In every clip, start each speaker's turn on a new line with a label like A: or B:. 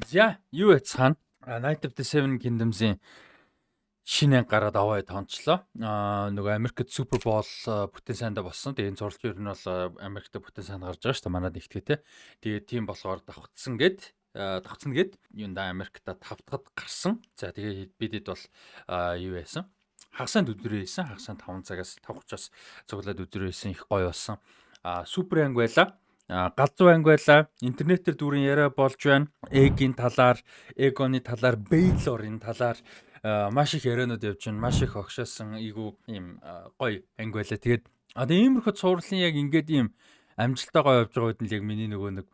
A: За, юу яцгаана? Knight of the Seven Kingdoms-ийн шинэ анги гараад аваа тонцлоо. Нөгөө Америкт Super Bowl бүтэн сайндаа болсон. Тэгээ энэ зурлал ер нь бол Америкт бүтэн санд гарч байгаа шүү дээ. Манад нэгтгэе те. Тэгээд тийм болохоор давхцсан гэд давхцсан гэд юунда Америкта 5 дахьд гарсан. За, тэгээд бидэд бол юу яасан? Хагасанд өдрөө хийсэн. Хагасанд 5 цагаас 5:30-аас цуглаад өдрөө хийсэн, их гоё болсон. Супер анги байла. Галзуу анги байла. Интернетээр дүүрэн яриа болж байна. Эгийн талаар, Эгоны талаар, Бейлорын талаар маш их яриануд явж байна. Маш их огшоосон айгу ийм гоё анги байла. Тэгээд одоо иймэрхүү цувралын яг ингээд ийм амжилттай гоё явж байгаа үед нь яг миний нөгөө нэг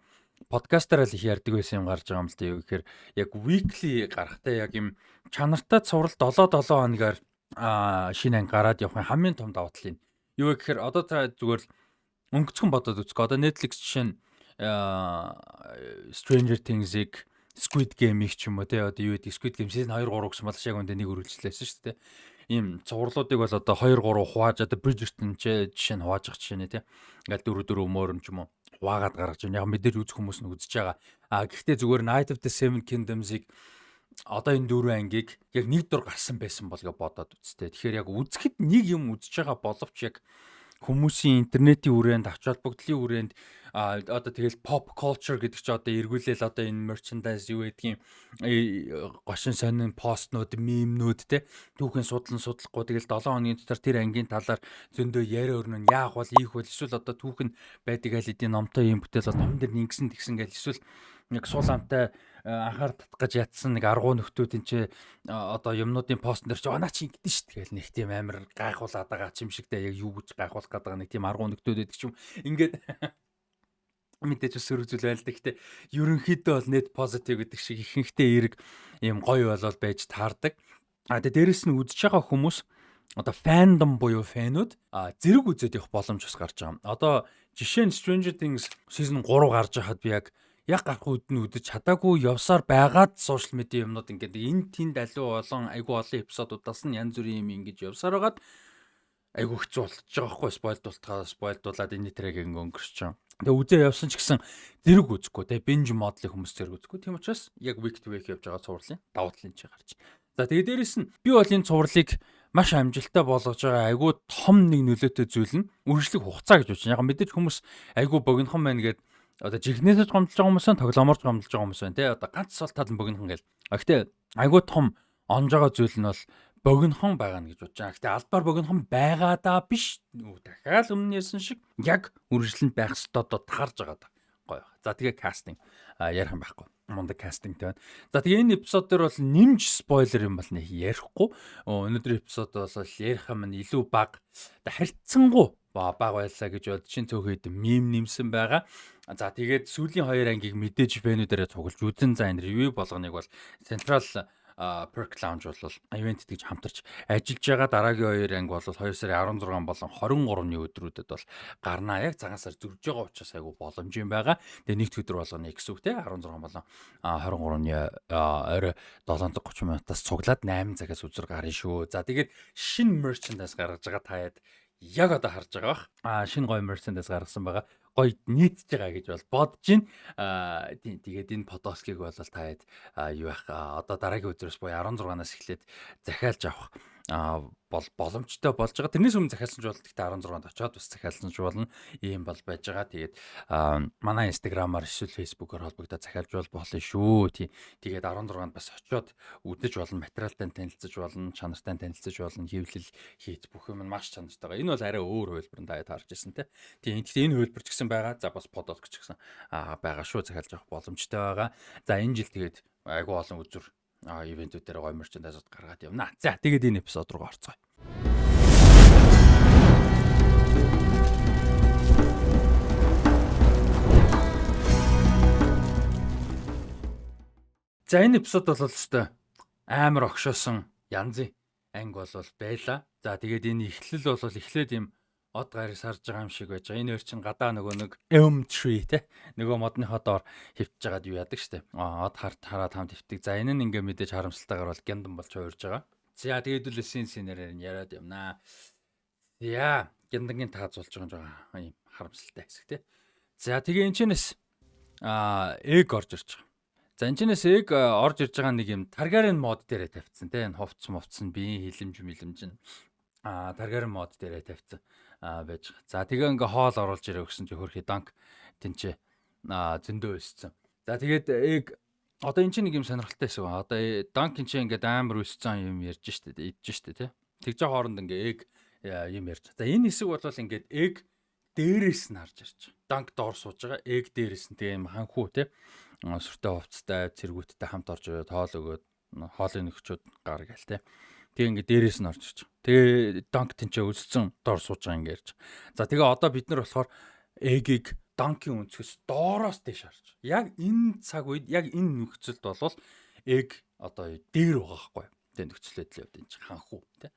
A: подкастаараа л их ярьдаг байсан юм гарч байгаа юм л да. Юу гэхээр яг weekly гарахтай яг юм чанартай цуврал 7 7 хоногоор шинэ анги гараад явахын хамгийн том давуу тал юм. Юу гэхээр одоо та зүгээр л өнгөцгөн бодоод үзэх. Одоо Netflix жишээ нь Stranger Things-ыг, Squid Game-ийг ч юм уу те, одоо юу гэдэг, Squid Game season 2 3 гэсэн бол яг үндэ нэг үргэлжлээсэн шүү дээ. Ийм цувралуудыг бол одоо 2 3 хувааж, одоо Bridgerton ч жишээ нь хувааж байгаа жишээ нэ те. Ингээл 4 4 мөрөм ч юм уу хуваагаад гаргаж байна. Яг мэдээж үзэх хүмүүс нь үзэж байгаа. А гэхдээ зүгээр Knight of the Seven Kingdoms-ыг одоо энэ дөрвөн ангийг яг нэг дор гарсан байсан бол гэж бодоод үзтээ. Тэгэхээр яг үзэхэд нэг юм үзэж байгаа боловч яг хүмүүсийн интернетийн хүрээнд, ач холбогдлын хүрээнд, одоо тэгэл pop culture гэдэг чи одоо эргүүлээл одоо энэ merchandise, юу гэдгийг, гошин сонин постнууд, meme нүүд те, түүхэн судлан судлахгүй тэгэл 7 хоногийн дотор тэр ангийн талаар зөндөө яриа өрнө нь яах бол ийх бол эсвэл одоо түүхэн байдаг аль хэдийн номтой юм бүтээл бол номон дээр ингэсэн тэгсэн гэл, эсвэл нэг сул амтай анхаар татах гэж ятсан нэг аргуу нөхдүүд энэ чи одоо юмнуудын пост дээр чи онаа чи ингэдэж шít гээл нэг тийм амар гайхуулаад байгаа ч юм шигтэй, яг юу гэж гайхуулах гээд байгаа нэг тийм аргуу нөхдүүд байдаг ч юм, ингээд мэдээж бас сөрөг зүйл байл. Гэхдээ ерөнхийдөө бол net positive гэдэг шиг ихэнхдээ эерэг юм гоё болол байж таардаг. А тэгээ дээрэс нь үзэж байгаа хүмүүс, одоо fandom буюу fan үүд зэрэг үзээд явах боломж бас гарч байгаа. Одоо жишээ нь Stranger Things season 3 гарч байхад би яг гарах үед нь үзэж чадаагүй явсаар байгаад social media юмнууд ингээд энэ тэнд аливаа олон айгүй олон episode уудаас нь янз бүрийн юм ингэж явсаар байгаад айгүй хэцүү болчихж байгаа байхгүй, spoil дултгаа spoil дуулаад энэ тэрэг ингээ өнгөрч байгаа. Тэгээ үзээ явсан ч гэсэн зэрэг үзэхгүй те, binge mode-ын хүмүүс зэрэг үзэхгүй. Тийм учраас яг week to week явж байгаа цувралын давуу талын чи гарч. За, тэгээ дээрэс нь би бол энэ цувралыг маш амжилттай болгож байгаа айгүй том нэг нөлөөтэй зүйл нь үргэлжлэх хугацаа гэж бодож байна. Яг мэдээж хүмүүс айгүй богинохон байна гэд одоо жихнээсээ гомдолж байгаа хүмүүс байна, тоглооморч гомдолж байгаа хүмүүс байна те. Одоо ганц сол тал нь богинохон гэл. А гэхдээ айгүй том онж байгаа зүйл нь бол богинохон байгаа нь гэж бодож байгаа. Гэхдээ албаар богинохон байгаадаа биш. Дахиад өмнө ярьсан шиг яг үргэлжлэнд байх ёстой одоо таарж байгаа даа. Гоё. За, тэгээ casting ярих юм байхгүй. Мундаг casting тэй байна. За, тэгээ энэ episode дээр бол нэмж spoiler юм бол нэг ярихгүй. Өнөөдрийн episode бол ярих юм нь илүү бага. Харьцангуй бага байлаа гэж бодож чин, цөөхөд meme нэмсэн байгаа. За, тэгээд сүүлийн хоёр ангийг мэдээж fan үүдээрээ цуглаж үзэн. За, энэ review болгоныг бол Central Perk Lounge бол event гэж хамтарч ажиллаж байгаа. Дараагийн хоёр анги бол 2 сарын 16 болон 23-ны өдрүүдэд бол гарнаа. Яг цагаан сар зөрж байгаа учраас айгу боломж юм байгаа. Тэгээ нэгд өдөр болгоно гэсэн үг те, 16 болон 23-ны орой 7:30 минутаас цуглаад 8 цагаас үзэр гарна шүү. За, тэгээд шинэ merchandise гаргаж байгаа, таяад яг одоо харж байгаа бах. Шинэ гоё merchandise гаргасан байгаа, гоё нийцж байгаа гэж бол бодож байна. Тийм, тэгээд энэ подоскийг бол та хэд юу яах, одоо дараагийн өдрөөс буюу 16-наас эхлээд захиалж авах бол боломжтой болж байгаа. Тэрнээс өмнө захиалсан ч болно. Гэхдээ 16-нд очиод бас захиалсан ч болно. Ийм бол байж байгаа. Тэгээд манай Instagram-аар эсвэл Facebook-оор холбогдоод захиалж бол болно шүү. Тийм. Тэгээд 16-нд бас очиод үзэж болно, материалтай танилцаж болно, чанартай танилцаж болно, хэвлэл хийц бүх юм нь маш чанартай байгаа. Энэ бол арай өөр хувилбар нь та харж ирсэн те. Тийм. Гэхдээ энэ хувилбар ч гэсэн байгаа. За, бас подолк ч гэсэн байгаа шүү. Захиалж авах боломжтой байгаа. За, энэ жил тэгээд айгу олон үзүр event үүдээр гоё merchandise гаргаад явна. За, тэгээд энэ episode руу орцгоё. За, энэ episode бол өстой амар огшоосон янзын анги бол байла. За, тэгээд энэ эхлэл бол эхлээд юм од гарыг сарж байгаа юм шиг байж байгаа. Энэ хоёр чинь гадаа нөгөө нэг elm tree те, нөгөө модныхоо доор хөвтж байгаад юу яадаг штэ. Од харт хараад хамт хөвтдөг. За, энэ нь ингээ мэдээж харамсалтайгаар бол гяндан болж хувирж байгаа. За, тэгээд үл scene scene ээр яриад явнаа. За, гяндангийн таазуулж байгаа юм жоо юм харамсалтай хэсэг те. За, тэгээ энэ чинээс эг орж ирж байгаа. За, энэ чинээс Egg орж ирж байгаа нэг юм Targaryen мод дээрээ тавьчихсан те, энэ хувцс мувцсан, биеийн хилэмж мэлэмж нь Targaryen мод дээрээ тавьчихсан байж байгаа. За, тэгээ ингээ хоол оруулж ирээ гэсэн чи хөрхи Dunk тэнцээ зөндөө өссөн. За, тэгээд Egg одоо эн чинь нэг юм сонирхолтой хэсэг байна. Одоо Dunk энэ чинь ингээд амар өссөн юм ярьж штэ, идэж штэ тий. Тэгж байгаа хооронд ингээ Egg юм ярьж. За, энэ хэсэг бол ингээд Egg дээрээс нь харж ирж байгаа. Dunk доор сууж байгаа. Egg дээрээс нь тэгээ юм ханхүү тий. Сүртэй хувцастай, цэргүүттэй хамт орж ирээд хоол өгөөд, хоолыг нөгчөөд гар гээл тий. Тэгээ ингээд дээрээс нь орж ирж байгаа. Тэгээ Dunk тэнцээ өссөн доор сууж байгаа ингээд ярьж. За, тэгээ одоо бид нар болохоор Egg-ийг Dunk-ийн өнцгөөс доороос дээш харж. Яг энэ цаг үед, яг энэ нөхцөлд болвол Egg одоо дээр байгаа байхгүй. Тэгээ нөхцөл байдлын хувьд энэ чинь ханхүү тий.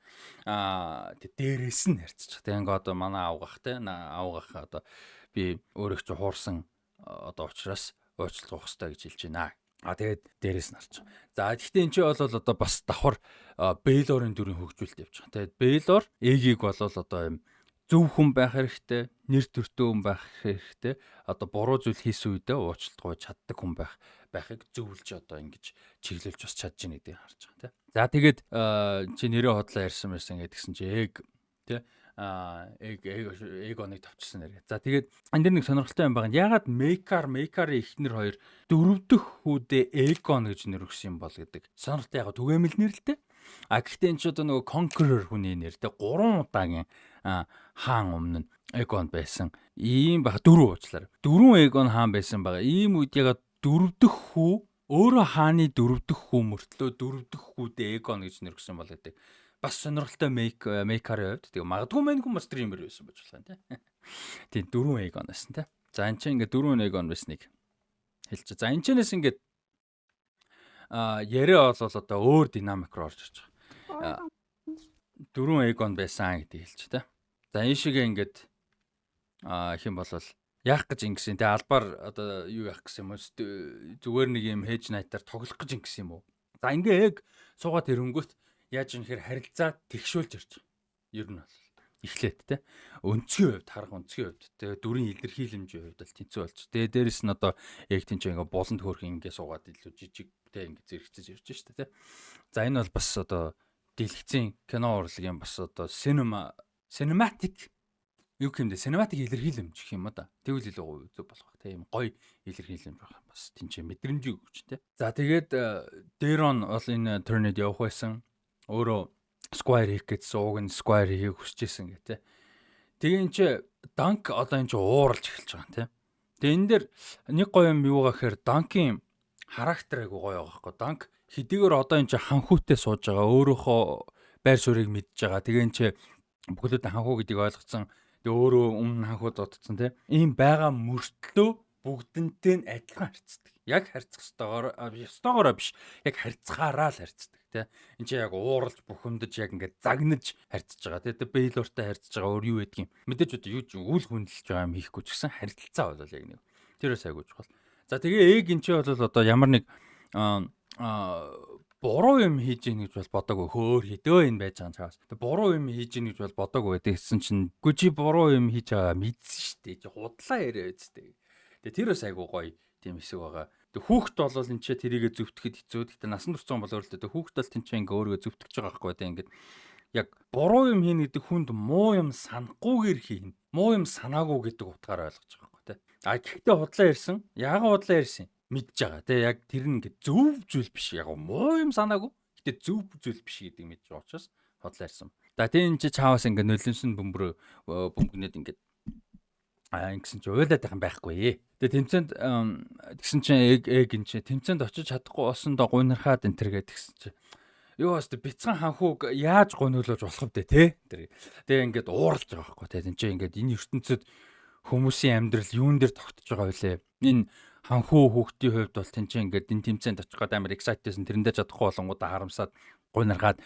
A: Тэг дээрээс нь харьцаж. Тэгээ ингээ одоо манай авгах тий, авгах одоо би өөрөө чи хуурсан одоо учраас уучлах хэрэгтэй гэж хэлж байна. А тэгээд дээрээс нь харж. За, гэхдээ энэ чинь бол одоо бас давхар Baelor-ын дүрийн хөгжүүлэлт явж байгаа. Тэгээд Baelor Egg-ийг бол одоо юм зөв хүн байх хэрэгтэй, нэр төртөө хүн байх хэрэгтэй. Одоо буруу зүйл хийсэн үедээ уучлалт гуйж чаддаг хүн байхыг зөвлөж, одоо ингэж чиглүүлж бас чадж гин гэдгийг харж байгаа тийм. За, тэгээд чи нэрээ хотлоо ярьсан байсан гэдгсэн чи Egg тий Egg Aegon-ыг товчсон нэр. За, тэгээд энэ дэр нэг сонирхолтой юм байна. Яагаад Maekar-ын эхнэр хоёр дөрөв дэх хүүдээ Aegon гэж нэр өгсөн юм бол гэдэг. Сонирхолтой, яг түгээмэл нэр л дээ. А гэхдээ энэ ч одоо нөгөө Conqueror хүний нэр те, гурван удаагийн хаан өмнө нь Aegon байсан. Ийм баг дөрөв, уучлаарай. Дөрвөн Aegon хаан байсан байгаа. Ийм үед ягаад дөрөв дэх хүү өөрөө хааны дөрөв дэх хүү мөртлөө дөрөв дэх хүүдээ Aegon гэж нэр өгсөн бол гэдэг. Бас сонирхолтой Maekar-ын хувьд. Тэгээ магадгүй мань хүн бас streamer байсан байж болох юм тий. Тийм, дөрвөн Aegon байсан тий. За, энэ чинь ингээд дөрвөн Aegon байсныг хэлж. За, энэ чинээс ингээд яриа бол одоо өөр динамик руу орж ирж байгаа. Дөрвөн Aegon байсан гэдгийг хэлж тэ. За, энэ шигээ ингээд их юм бол яах гэж ингэсэн те, албаар одоо юу яах гэсэн юм уу, зүгээр нэг юм hedge knight-аар тоглох гэж ингэсэн юм уу? За, ингээ Egg суугаад ирэнгүүт яаж юм хэр харилцаа тэгшүүлж ирж байгаа. Ер нь бол эхлээд те, өнцгийн хувьд харах, өнцгийн хувьд те, дүрийн илэрхийлэмжийн хувьд бол тэнцүү болж. Тэгээ дээрэс нь одоо яг тийм ч ингээ буланд хөөрхөн ингээ суугаад илүү жижиг те, ингээ зэрэгцэж ирж штэ те. За, энэ бол бас одоо дэлгэцийн кино урлагийн бас одоо cinematic юу гэмдэ, cinematic илэрхийлэмж гэх юм да. Тэгвэл илүү зөв болох бах. Тийм гоё илэрхийлэмж байх. Бас тэнцээ мэдрэмжийг өгч тэ. За, тэгээд Daeron бол энэ tourney-д явах байсан. Өөрөө Squire хийх гэсэн, уг нь Squire хийхийг хүсэж исэн гэх тэ. Тэгээ эн чи Dunk одоо энэ чи ууралж эхэлж байгаа юм тэ. Тэгээ энэ дэр нэг гоё юм юу гэхээр Dunk-ийн характер айгу гоё байгаа байхгүй. Dunk хэдийгээр одоо энэ чи ханхүүтэй сууж байгаа, өөрөөхөө байр суурийг мэдж байгаа. Тэгээ энэ чи бүхлөд ханхүү гэдгийг ойлгоцсон. Тэгээ өөрөө өмнө ханхүү зодцсон тий. Ийм байгаа мөртлөө бүгдэнтэй нь адилхан харьцдаг. Яг харьцах ёстойгоор, ёстойгоороо биш. Яг харьцахаараа л харьцдаг тий. Энд чи яг ууралж, бухимдаж, яг ингээд загнаж харьцаж байгаа тий. Тэгээ Baelor-тай харьцаж байгаа, өөр юу байдгийг. Мэдээж одоо юу ч үйл хүндэлж байгаа юм хийхгүй ч гэсэн харилцаа бол яг нэг. Тэр бас айгуу чухал. За, тэгээ Egg эн чи бол одоо ямар нэг буруу юм хийж ийн гэж бол бодоагүй. Хөөр хідөө энэ байж байгаа юм чаас. Тэг буруу юм хийж ийн гэж бол бодоагүй. Тэгсэн чинь үгүй, чи буруу юм хийж байгаа мэдсэн шүү дээ. Чи худлаа яриа үсттэй. Тэгээ тэр бас айгуу гоё тийм хэсэг байгаа. Тэг хүүхэд бол энэ ч тэрийгэ зөвтгөхөд хэцүү. Гэтэ насан турш бол өөрөлдөө. Хүүхэд бол тэнцээ ингээ өөрийгөө зөвтгөж байгаа байхгүй тийм, ингээд яг буруу юм хийнэ гэдэг хүнд муу юм санахгүйгээр хийнэ. Муу юм санаагүй гэдэг утгаараа ойлгож байгаа байхгүй тийм. А гэхдээ худлаа ярьсан. Яагаад худлаа ярьсан? Мэдж байгаа тий, яг тэр нь ингээд зөв зүйл биш, яг муу юм санаагүй, гэтээ зөв зүйл биш гэдэг мэдж байгаа учраас худлаа ярьсан. За, тийм, энэ чи чаавас ингээд нулимсан бөмбөрөө бөмбөгнөд ингээд ингэсэн чи уйлаад байх юм байхгүй. Тэгээ тэмцээнд тэгсэн чинь Egg эн чи тэмцээнд очиж чадахгүй болсон доо гуйнархаад энэ төр гэдгсэн чи юу бас бяцхан ханхүүг яаж гуйнуулж болох вэ те тэр. Тэгээ ингээд ууралж байгаа байхгүй те, тэн чи ингээд энэ ертөнцид хүмүүсийн амьдрал юун дээр тогтож байгаа вэ? Энэ ханхүү хүүхдийн хувьд бол тэнцээ ингээд энэ тэмцээнд очих гээд амар excited байсан. Тэрэндээ чадахгүй болонгуудаа харамсаад гуйнаргаад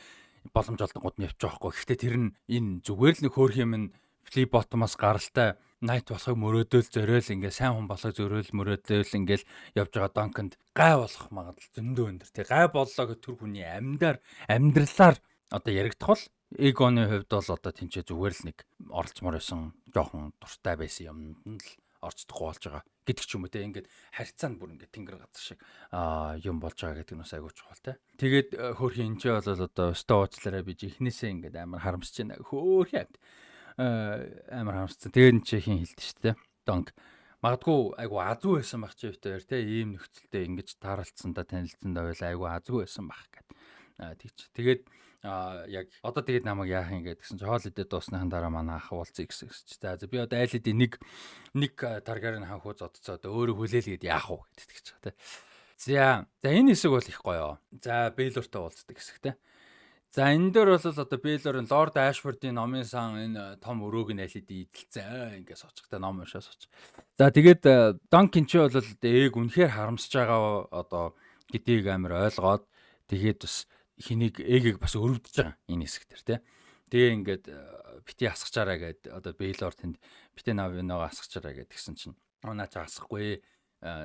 A: боломж олдонгууд нь явчих жоохгүй. Гэхдээ тэр нь энэ зүгээр л нэг хөөх юм нь Flea Bottom-оос гаралтай knight болохыг мөрөөдөөл зориул, ингээ сайн хүн болохыг зориул мөрөөдөөл ингээл явж байгаа Dunk-анд гай болох магадлал зөндөө өндөр. Тэг гай боллоо гэх тэр хүний амьдаар амьдралаар одоо яригдах бол Aegon-ы хувьд бол одоо тэнцээ зүгээр л нэг оролцмоор байсан, жоохон дуртай байсан юмд нь л орцдохгүй болж байгаа гэдэг ч юм уу те. Ингээд харьцаа нь бүр ингээд тэнгэр газар шиг юм болж байгаа гэдэг нь бас айгүй чухал те. Тэгээд хөөрхөн энэ ч бол одоо өстө уучлаарай, би жихнээсээ ингээд амар харамсаж байна. Хөөрхөн амт амар харамссан. Тэгээд энэ чи хин хэлдэг шүү дээ. Dunk магадгүй айгу азгүй байсан байх чи битээр те, ийм нөхцөлтэй ингэж тааралцсандаа, танилцсандаа байл айгу азгүй байсан байх гэд. Тэгч. Тэгээд яг одоо тэгээд намайг яах юм гэдгсэн чи хоол идээ дуусныхан дараа манай ах уулзъя гэсэн чи. За би одоо айл хэдийн нэг нэг Таргариен ханхуу зодцоо одоо өөрөө хүлээлгээд яах вэ гэдэг чи те. За за энэ хэсэг бол их гоё. За, Бейлортой уулздаг хэсэг те. За, энэ дээр бол одоо Бейлор нь Лорд Ашфордын номын сан энэ том өрөөг нь аль хэдийн эдэлцэн ингээд суучихтай ном уншаа сууч. За, тэгээд Данкин чи бол ээг үнэхээр харамсаж байгаа одоо гэдгийг амар ойлгоод, тэгээд бас хэнийг ээгийг бас өрөвдөж байгаа энэ хэсэг дээр те. Тэгээ ингээд бити асгачаараа гэд, одоо Бейлор тэнд бити навиногоо асгачаараа гэд тэгсэн чинь наа чи асахгүй,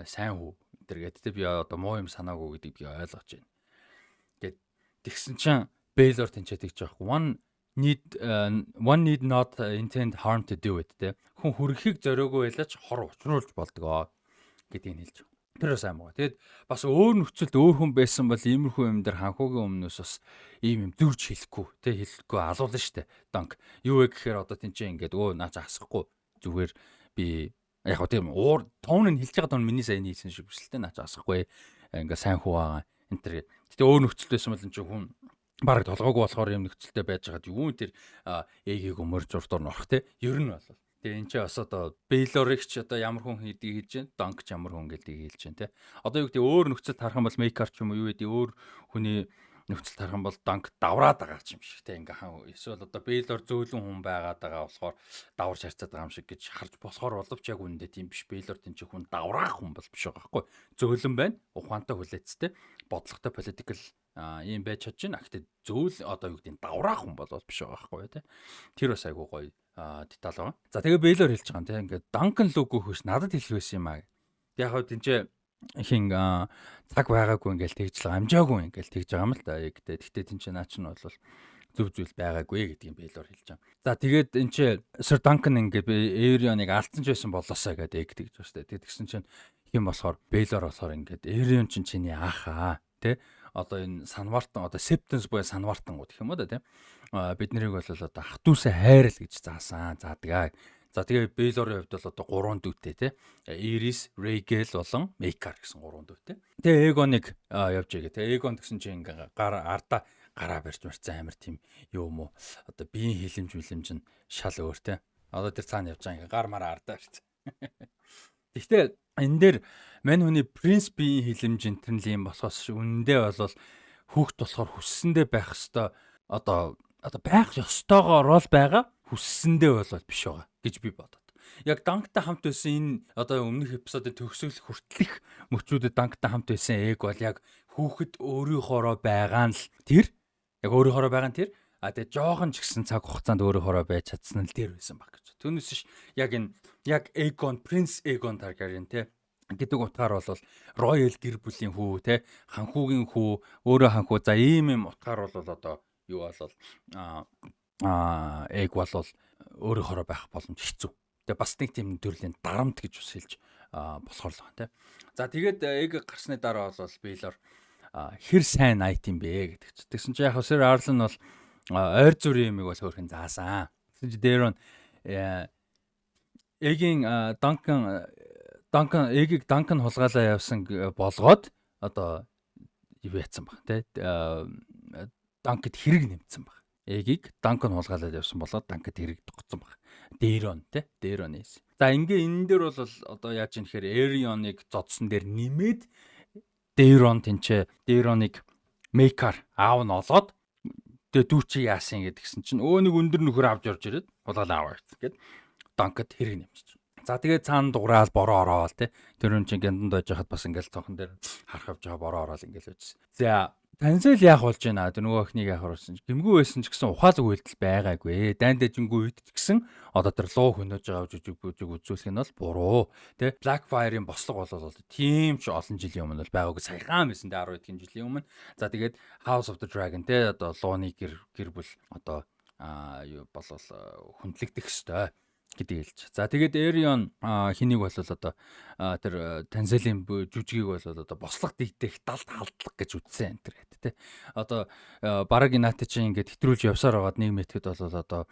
A: сайн хүү тэр гэд те, би одоо муу юм санаагүй гэдгийг би ойлгож байна. Гэд тэгсэн чинь Бейлор тэнцээ тэгж байгаа. One need not intend harm to do it те. Хүн хүрхийг зориогүй байлаач хор учруулж болдгоо гэдгийг хэлж байгаа. Тэр бас сайн байгаа. Тэгэд бас өөр нөхцөлд өөр хүн байсан бол иймэрхүү юм дээр ханхуугийн өмнөөс бас ийм юм зөрж хэлэхгүй те, хэлэхгүй алуулна штэ. Данк. Юу вэ гэхээр одоо тэнцээ ингээд өө наа чи асахгүй, зүгээр би яг хөө тийм уур тон нь хэлж байгаа тон миний сайн хийсэн шиг биш л те, наа чи асахгүй, ингээ сайн хүү байгаа энэ төр. Гэтэ өөр нөхцөлд байсан бол энэ чинь хүн бараг толгоогүй болохоор юм нөхцөлтэй байж байгаад юу тэр ээгийг өмөрж урдуур нь орох те. Ер нь бол тэгээ эн чинь бас одоо Бейлорыг ч одоо ямар хүн хийдгийг хэлж байна. Данк ч ямар хүн гэдгийг хэлж байна те. Одоо юу гэдэг, өөр нөхцөлд харах юм бол Мейкар ч юм уу, юу гэдэг, өөр хүний нөхцөлд харах юм бол Данк давраад байгаа ч юм шиг те, ингээ хан эсвэл одоо Бейлор зөөлөн хүн байгаад байгаа болохоор даварч харьцаад байгаа юм шиг гэж харж болохоор боловч яг үнэндээ тийм биш. Бейлор тийм чи хүн давраах хүн бол биш байгаа байхгүй. Зөөлөн байна. Ухаантай, хүлээцтэй, бодлоготой, political ийм байж чадж байна. Гэхдээ зөөл одоо юу гэдэг, давраах хүн бол биш байгаа байхгүй тий. Тэр бас айгуу гоё деталь байгаа. За, тэгээ Бейлор хэлж байгаа юм тий. Ингээд Данкан лүггүй хөш надад хэлэх байсан юм аа. Яг хав тэнцээ хин цаг байгаагүй ингээл тэгж л амжаагүй ингээл тэгж байгаа юм л да. Яг гэтээ тэнцээ наа чинь бол зөв зүйл байгаагүй гэдгийг Бейлор хэлж байгаа. За, тэгээд эн чи Sir Duncan ингээд Эйрионыг алдсан ч байсан болоосаа гэдэг эг тэгж байгаа шүү дээ. Тэгсэн чинь хэн болохоор Бейлор болохоор ингээд Эйрион чинь чиний ах аа тэ, одоо энэ санвартан, одоо Septons буюу санвартангууд гэх юм уу да тийм, бид нарыг бол одоо ах дүүсээ хайрал гэж заасан заадаг. За, тэгээ Бейлорын хувьд бол одоо гурван дүүтэй тий. Ирис, Rhaegel болон Maekar гэсэн гурван дүүтэй. Тэгээ Эгоныг явж байгаа. Тэгээ Эгон гэсэн чинь ингээ гар ардаа гараа барьж марцсан амар тийм юу юм уу? Одоо биеийн хилэмж мэлэмж нь шал өөр тий. Одоо тэр цаана явж байгаа ингээ гар мараа ардаа барьсан. Гэхдээ энэ дээр мань хүний принц биеийн хилэмж энэ төр л юм болохоос үнэндээ бол хүүхд болохоор хүссэндээ байх ёстой, одоо байх ёстойгоор л байгаа, хүссэндээ бол биш байгаа гэж би бодод. Яг Данктай хамт байсан энэ одоо өмнөх эпизодын төгсгөл хүртэлх мөчүүдэд Данктай хамт байсан эг бол яг хүүхэд өөрийнхоороо байгаа нь л тэр, яг өөрийнхоороо байгаа нь тэр, а тэгээ жоохон ч гэсэн цаг хугацаанд өөрийнхоороо байж чадсан нь л тэр байсан баг гэж. Түүнээс ш яг энэ яг Эгон, Принц Эгон Таргариен те гэдэг утгаар бол Royal гэр бүлийн хүү те, ханхүүгийн хүү, өөрөө ханхүү, за ийм юм утгаар бол одоо юу болол а эг бол өөрийнхоороо байх боломж хэцүү. Тэгээ бас нэг тийм төрлийн дарамт гэж бас хэлж болохоор л байна те. За, тэгээд эг гарсны дараа бол Бейлор хэр сайн knight юм бэ гэдэг чинь. Тэгсэн чинь яг Сэр Арлан бол ойр зүрийн юмыг бол хөөрхөн заасан. Тэгсэн чинь Дэрон эгийн Данкан эгийг Данкан хулгайлаа явсан болгоод одоо юу яцсан баг те, Данкд хэрэг нэмсэн баг. Эгийг Данкан хулгайлаад явсан болоод Данкд хэрэг тогтсон баг. Дэрон те, Дэрон эс. За, ингээ энэ дээр бол одоо яаж юм гэхээр Эрионыг зодсон дээр нэмээд Дэрон тэнчээ Дэроныг Мейкар аав нь олоод, тэгээ дүү чи яасан гэдгсэн чинь өө нэг өндөр нөхөр авч орж ирээд хулгайлаа аваа гэсэн гээд Данкд хэрэг нэмчих. За, тэгээд цаана дуграал бороо ороод те. Тэр хүн чинь гянданд байж хахад бас ингээл цонхон дээр харах явж байгаа бороо ороод ингээл байжсэн. За, Танзел яах болж байна? Тэр нөгөө охиныг яах болсон ч гэмгүй байсан ч гэсэн ухаалаг үйлдэл байгаагүй. Дайн дэжингүй үед ч гэсэн одоо тэр луу хөнөөж байгаа жүжиг бүжиг үзүүлэх нь бол буруу. Тэ, Blackfire-ын бослого бол тийм ч олон жилийн өмнө бол байгаагүй. Саяхан байсан тэ, 10 хэдэн жилийн өмнө. За, тэгээд House of the Dragon те, одоо лууны гэр бүл одоо юу болол хүндлэгдэх ёстой Гэдэг хэлж. За, тэгээд Эрион хэнийг бол одоо тэр Танзелийн жүжигийг бол одоо бослого дийдэх далд халдлага гэж үзсэн энэ тэр гэдэг те. Одоо бараг Инати чинь ингээд хэтрүүлж явсаар байгаад нэг мэтгэд бол одоо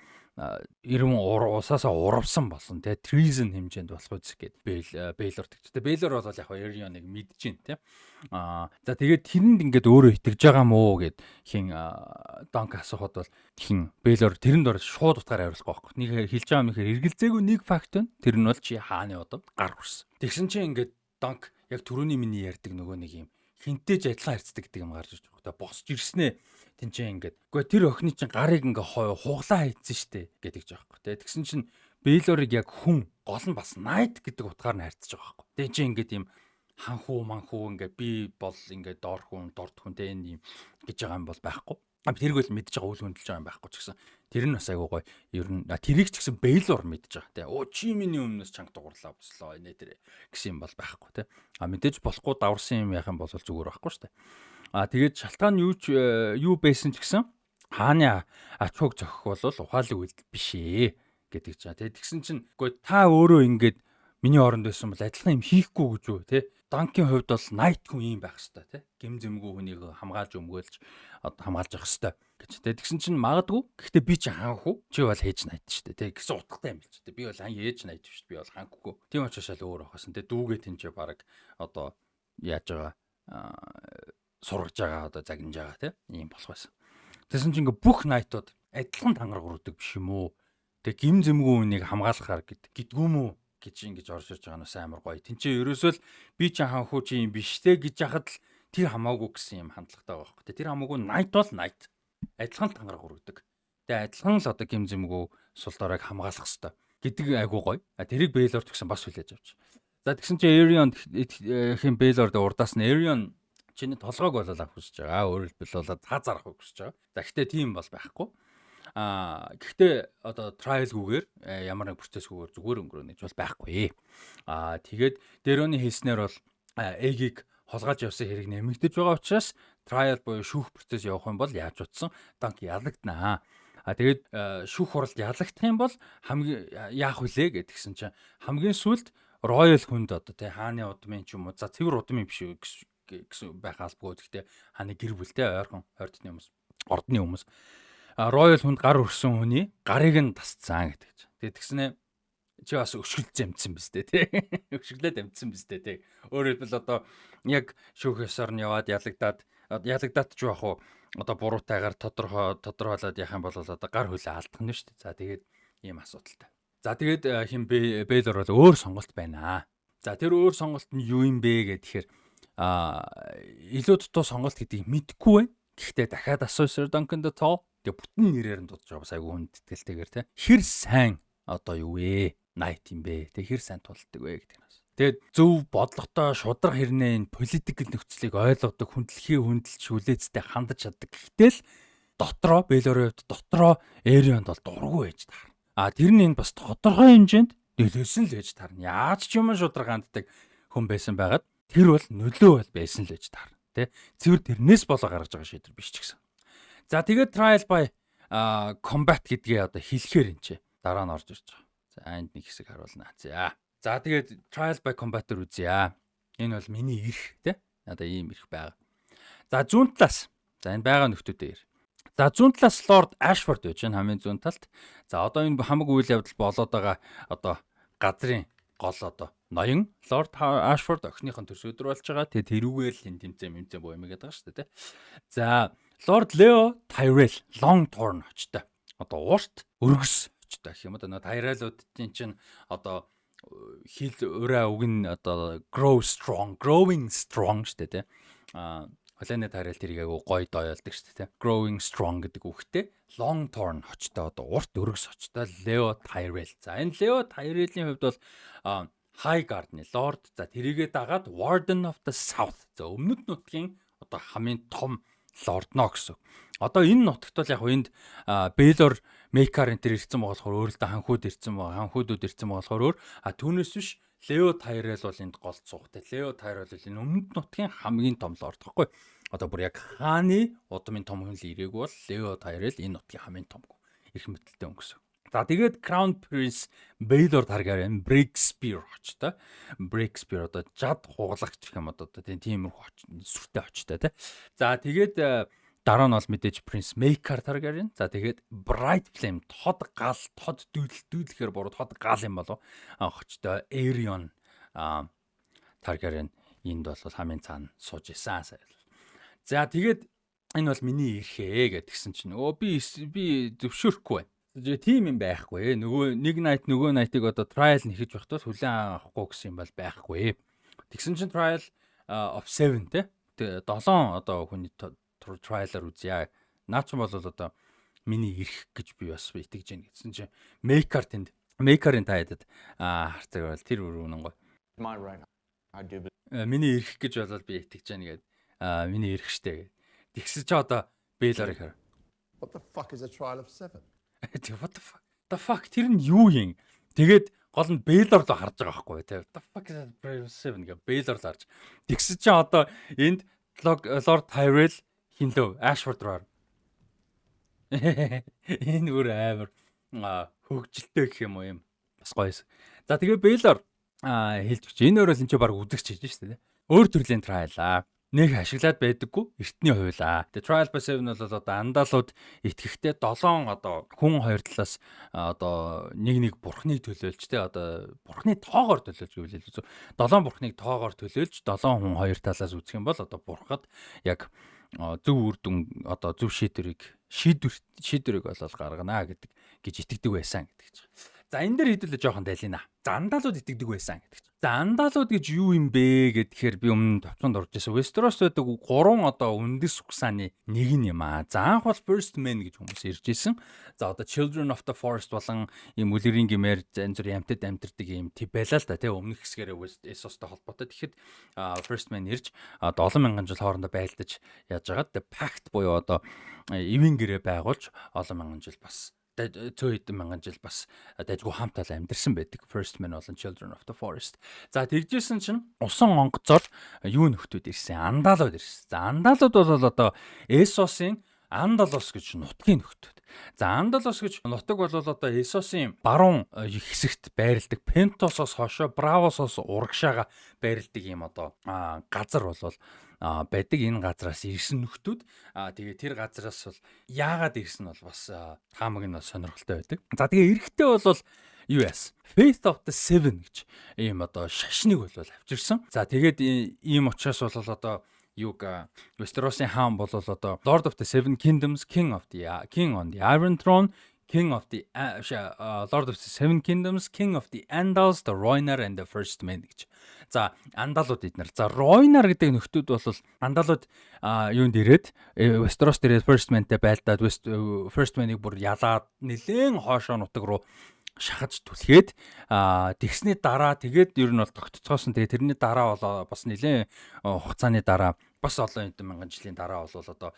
A: ирвэн усаасаа урвсан болсон те, treason хэмжээнд болох үз гээд Бейлор тэгч. Тэ, Бейлор бол яг Эрионыг мэдэж байна те. За, тэгээд тэрэнд ингээд өөрөө итгэж байгаа мó гэд хин Донк асуухад бол хин Бейлор тэрэнд бол шууд утгаар хариулахгүй байхгүй. Нэг хэлж байгаа юм ихээр эргэлзээгүй нэг факт байна. Тэр нь бол чи хааны удамд гар хүрсэн. Тэгсэн чинь ингээд Донк яг түрүүний миний ярьдаг нөгөө нэг юм хинтээж адилхан харьцдаг гэдэг юм гарч ирж байгаа. Босч ирснээ тэнцээ ингээд. Үгүй, тэр охины чинь гарыг ингээ хуглаа хийцэн штэ гэдэг жаахгүй те. Тэгсэн чинь Бейлорыг яг хүн, гол нь бас Knight гэдэг утгаар нь харьцаж байгаа байхгүй. Тэгээ чи ингээд юм ханхуу манхуу, ингээ би бол ингээ доор хүн, дорд хүн те, энэ юм гэж байгаа юм бол байхгүй. Тэрийг бол мэдж байгаа, үл хөндлөж байгаа юм байхгүй ч гэсэн тэр нь бас айгуу гоё. Ер нь тэрийг ч гэсэн Бейлор мэдж байгаа те. Оо, чи миний өмнөөс чанга дугуурлаа, бослоо инээ тэр гэсэн юм бол байхгүй те. А мэдээж болохгүй даварсан юм яах юм бол зүгээр байхгүй шүү дээ. А тэгээд шалтгаан юу ч юу байсан ч гэсэн хааны ач хуг зохих бол ухаалаг үйлдэл биш ээ гэдэг чинь. Тэгээд тэгсэн чинь үгүй, та өөрөө ингээд миний оронд байсан бол адилхан юм хийхгүй гэж үү те. Данкийн хувьд бол Knight хүн юм байх хэвээр те. Гим зэмгүй хүнийг хамгаалж өмгөөлж одоо хамгаалж явах хэвээр гэж те. Тэгсэн чинь магадгүй. Гэхдээ би чи ханхүү. Чи бол hedge knight шүү дээ те. Гэсэн утгатай юм л ч те. Би бол хан hedge knight шүү дээ. Би бол ханхгүй. Тийм учраас шал өөр байхсан те. Дүүгээ тэнцээ баг одоо яаж байгаа, сургаж байгаа, одоо загнаж байгаа те, ийм болох байсан. Тэгсэн чинь ингээ бүх knight ууд адилхан тангараг өрдөг биш юм уу? Тэг гим зэмгүй үнийг хамгаалахаар гэдгүү мүү гэж ингэж орж ирж байгаа нь бас амар гоё. Тинчээ ерөөсөө л би чи ханхуу, чи юм биш те гэж яхад л тэр хамаагүй гэсэн юм хандлагатай байгаа байхгүй. Тэр хамаагүй, Knight бол Knight. Адилхан л тангараг өргөдөг. Тэгээ адилхан л одоо гим зэмгүй сул доройг хамгаалах хэвээр гэдэг айгуу гоё. А тэрийг Бейлор гэсэн бас хүлээж авч. За, тэгсэн чинь Эрион хин Бейлор урдаас нь Эрион чиний толгойг бол авах хүсэж байгаа. Өөрөөр хэлбэл бол цаа зарах хүсэж байгаа. За, гэхдээ тийм бол байхгүй. Гэхдээ одоо trial гүүгээр ямар нэг процессгүйгээр зүгээр өнгөрөөнө гэж бол байхгүй. Тэгээд Дэрөний хэлснээр бол Эгийг хулгайлж явсан хэрэг нэмэгдэж байгаа учраас trial буюу шүүх процесс явах юм бол яаж утсан Данк ялагдана. Тэгээд шүүх хуралд ялагдах юм бол хамгийн яах вүлээ гэдгсэн чинь хамгийн сүүлд royal хүнд одоо тий хааны удмын ч юм уу, за, цэвэр удмын биш гэсэн байх албагүй. Гэхдээ хааны гэр бүлтэй ойрхон ойртны хүмүүс, ордны хүмүүс, royal хүнд гар өрсөн хүний гарыг нь тасцсан гэдэг чинь. Тэгээд тэгснэ чи бас өшгөлж амтсан биз дээ тий. Өшөглөөд амтсан биз дээ тий. Өөрөөр хэлбэл одоо яг шүүх ёсоор нь яваад ялагдаад, ялагдаад ч яах вэ? Одоо буруутайгаар тодорхойлоод яах юм бол одоо гар хөлөө алдах нь шүү дээ. За, тэгээд ийм асуудалтай. За, тэгээд хин Бейлор бол өөр сонголт байна. За, тэр өөр сонголт нь юу юм бэ гэхээр илүү дутуу сонголт гэдгийг мэдэхгүй байна. Гэхдээ дахиад асуу Sir Duncan the Tall. Тэгээ бүтэн нэрээр нь дуудаж байгаа, бас айгүй хүнд итгэлтэйгээр те. Хэр сайн одоо юу вэ? Knight юм бэ? Тэг хэр сайн тулдаг вэ гэдэг нь бас. Тэгээд зөв бодлоготой, шудраг хэрнээ энэ political нөхцөлийг ойлгодог, хүндлэхийг хүндэлж хүлээцтэй хандаж чаддаг. Гэхдээ л дотроо Бейлорын хувьд дотроо Эрионд бол дургүй байж таарна. А тэр нь энэ бас тодорхой хэмжээнд нөлөөсөн л байж таарна. Яаж ч юм шудраг ханддаг хүн байсан байгаад тэр бол нөлөө бол байсан л байж таарна. Тэ? Цэвэр тэрнээс болоо гаргаж байгаа шийдвэр биш ч гэсэн. За, тэгээд trial by combat гэдгээ одоо хэлэхээр энэ ч дараа нь орж ирж байгаа. За, энд нэг хэсэг харуулна. За. За, тэгээд trial by combat-ээр үзье. Энэ бол миний эрх тий. Одоо ийм эрх байгаа. За, зүүн талаас. За, энэ байгаа нөхдүүдээ ир. За, зүүн талаас Lord Ashford байж байна хамгийн зүүн талд. За, одоо энэ хамаг үйл явдал болоод байгаа одоо газрын гол одоо ноён Lord Ashford охиных нь төрс өдөр болж байгаа. Тэгээ тэрүүгээр л энэ тэмцээн мэмцэн боо юм гэдэг байгаа шүү дээ, тэ. За, Lord Leo Tyrell Longthorn хочтой. Одоо урт өргөс хочтой гэх юм одоо нөө Tyrell-уудын чинь одоо хил ураа үг нь одоо grow strong, growing strong шүү дээ, тэ. Холоны Tyrell тэрийг айгу гоё доёолдог шүү дээ. Growing strong гэдэг үгтэй Longthorn хочтой, одоо урт өргөс хочтой Leo Tyrell. За, энэ Leo Tyrell-ийн хувьд бол High Guard-ны Lord. За, тэрийгээ дагаад Warden of the South. За, өмнөд нутгийн одоо хамгийн том лордно гэсэн. Одоо энэ нутагт бол яг энд Baelor Maekar энэ төр ирсэн болохоор өөр л да, ханхууд ирсэн байгаа. Ханхуудууд ирсэн болохоор өөр. А түүнээс биш Лео Тайрел бол энд гол цугтай. Лео Тайрел бол энэ өмнөд нутгийн хамгийн том лорд гэхгүй. Одоо бүр яг хааны удмын том хүн л ирээгүй бол Лео Тайрел энэ нутгийн хамгийн том эрх мэдэлтэй хүн гэсэн. За, тэгээд Crown Prince Baelor Targaryen Breakspear хочтой. Breakspear одоо жад хугалагч гэх юм, одоо тийм тиймэрхүү сүртэй хочтой, тий. За, тэгээд дараа нь бол мэдээж Prince Maekar Targaryen. За, тэгээд Bright Flame, тод гал, тод дүүдэл, дүүдлэхээр буруу, тод гал юм болов. Хочтой Aerion Targaryen энд бол хамгийн цаана сууж исэн. За, тэгээд энэ бол миний эрхээ гэдгсэн чинь өө би би зөвшөөрөхгүй байна. Тийм юм байхгүй. Нөгөө нэг knight нөгөө knight-ыг одоо trial нэхэж байхдаа хүлээн авахгүй гэсэн юм бол байхгүй. Тэгсэн чинь trial of 7, те. Тэгээ 7 одоо хүний trial-аар үзье. Наа чи бол одоо миний эрх гэж би бас итгэж байна гэсэн чинь Maekar тэнд Maekar-ын таядад харцаг бол тэр бүр үнэн гоё.
B: My right. I do.
A: Миний эрх гэж болол би итгэж байна гэд. Миний эрх штэ гэд. Тэгсэн чи одоо Baelor-ыг хар.
C: What the fuck is a trial of seven?
A: Тэг what the fuck? The fuck, тэр нь юу юм? Тэгээд гол нь Baelor руу харж байгаа байхгүй тий. The fuck is a trial of seven гэ Baelor л харж. Тэгсэн чи одоо энд Lord Tyrell хин лөө Ashford руу. Энэ бүр амар хөгжилтэй гэх юм уу юм. Бас гоёс. За, тэгээ Baelor хэлж өгч. Энэ өөр л энэ чи баг үзэгч хийж шүү дээ. Өөр төрлийн trial аа нэг ашиглаад байдаггүй эртний хуулаа. Тэгээ Trial by Seven бол одоо андалууд итгэхтэй 7 одоо хүн хоёр талаас одоо нэг нэг бурхныг төлөөлж, те, одоо бурхны тоогоор төлөөлж гэвэл илүү зөв. 7 бурхныг тоогоор төлөөлж, 7 хүн хоёр талаас үзэх юм бол одоо бурхад яг зөв үр дүн, одоо зөв шийдвэрийг болол гаргана гэдэг гэж итгэдэг байсан гэдэг чинь. За, энэ дээр хэдүүлээ жоохон дайлина. За, андалууд итгэдэг байсан гэдэг чинь. За, андалууд гэж юу юм бэ гэхээр би өмнө товчонд орж ирсэн. Westeros байдаг гурван одоо үндэс угсааны нэг нь юм аа. За, анх бол First Men гэж хүмүүс ирж исэн. За, одоо Children of the Forest болон ийм үлгэрийн гимээр янз бүр ямтад амьдэрдэг ийм тип байлаа л да, тий, өмнөх хэсгээрээ West Essos-той холбоотой. Тэгэхэд First Men ирж одоо олон мянган жил хоорондоо байлдаж яаж байгаа. The Pact буюу одоо ивэн гэрээ байгуулж олон мянган жил, бас цөө хэдэн мянган жил бас дайжгүй хамт олон амьдарсан байдаг. First Men болон Children of the Forest. За, тэгжсэн чинь усан онгоцоор юу нөхдүүд ирсэн? Андалууд ирсэн. За, андалууд бол одоо Эсосын Андалус гэж нутгийн нөхдүүд. За, Андалус гэж нутаг бол одоо Эсосын баруун хэсэгт байрладаг, Пентосоос хойшоо Бравосоос урагшаага байрладаг ийм одоо газар болол байдаг. Энэ газраас ирсэн нөхдүүд. Тэгээ тэр газраас бол яагаад ирсэн бол бас таамаг нь сонирхолтой байдаг. За, тэгээ эрэхтэй бол юу яасан? Faith of the Seven гэж ийм одоо шашныг бол авчирсан. За, тэгээд ийм учраас бол одоо юг Westeros-ын хаан бол одоо Lord of the Seven Kingdoms, King on the Iron Throne, King of the Lord of the Seven Kingdoms, King of the Andals, the Rhoynar and the First Men гэж. За, андалууд эднэр. За, Rhoynar гэдэг нөхдүүд бол андалууд юунд ирээд Westeros дээрээ First Man-тэй байлдаад West First Man-ыг бүр ялаад нэлээд хоошоо нутаг руу шахаж түлхээд тэгсний дараа тэгээд ер нь бол тогтцоосон. Тэгээд тэрний дараа бол бас нэлээд хугацааны дараа, бас олон хэдэн мянган жилийн дараа бол одоо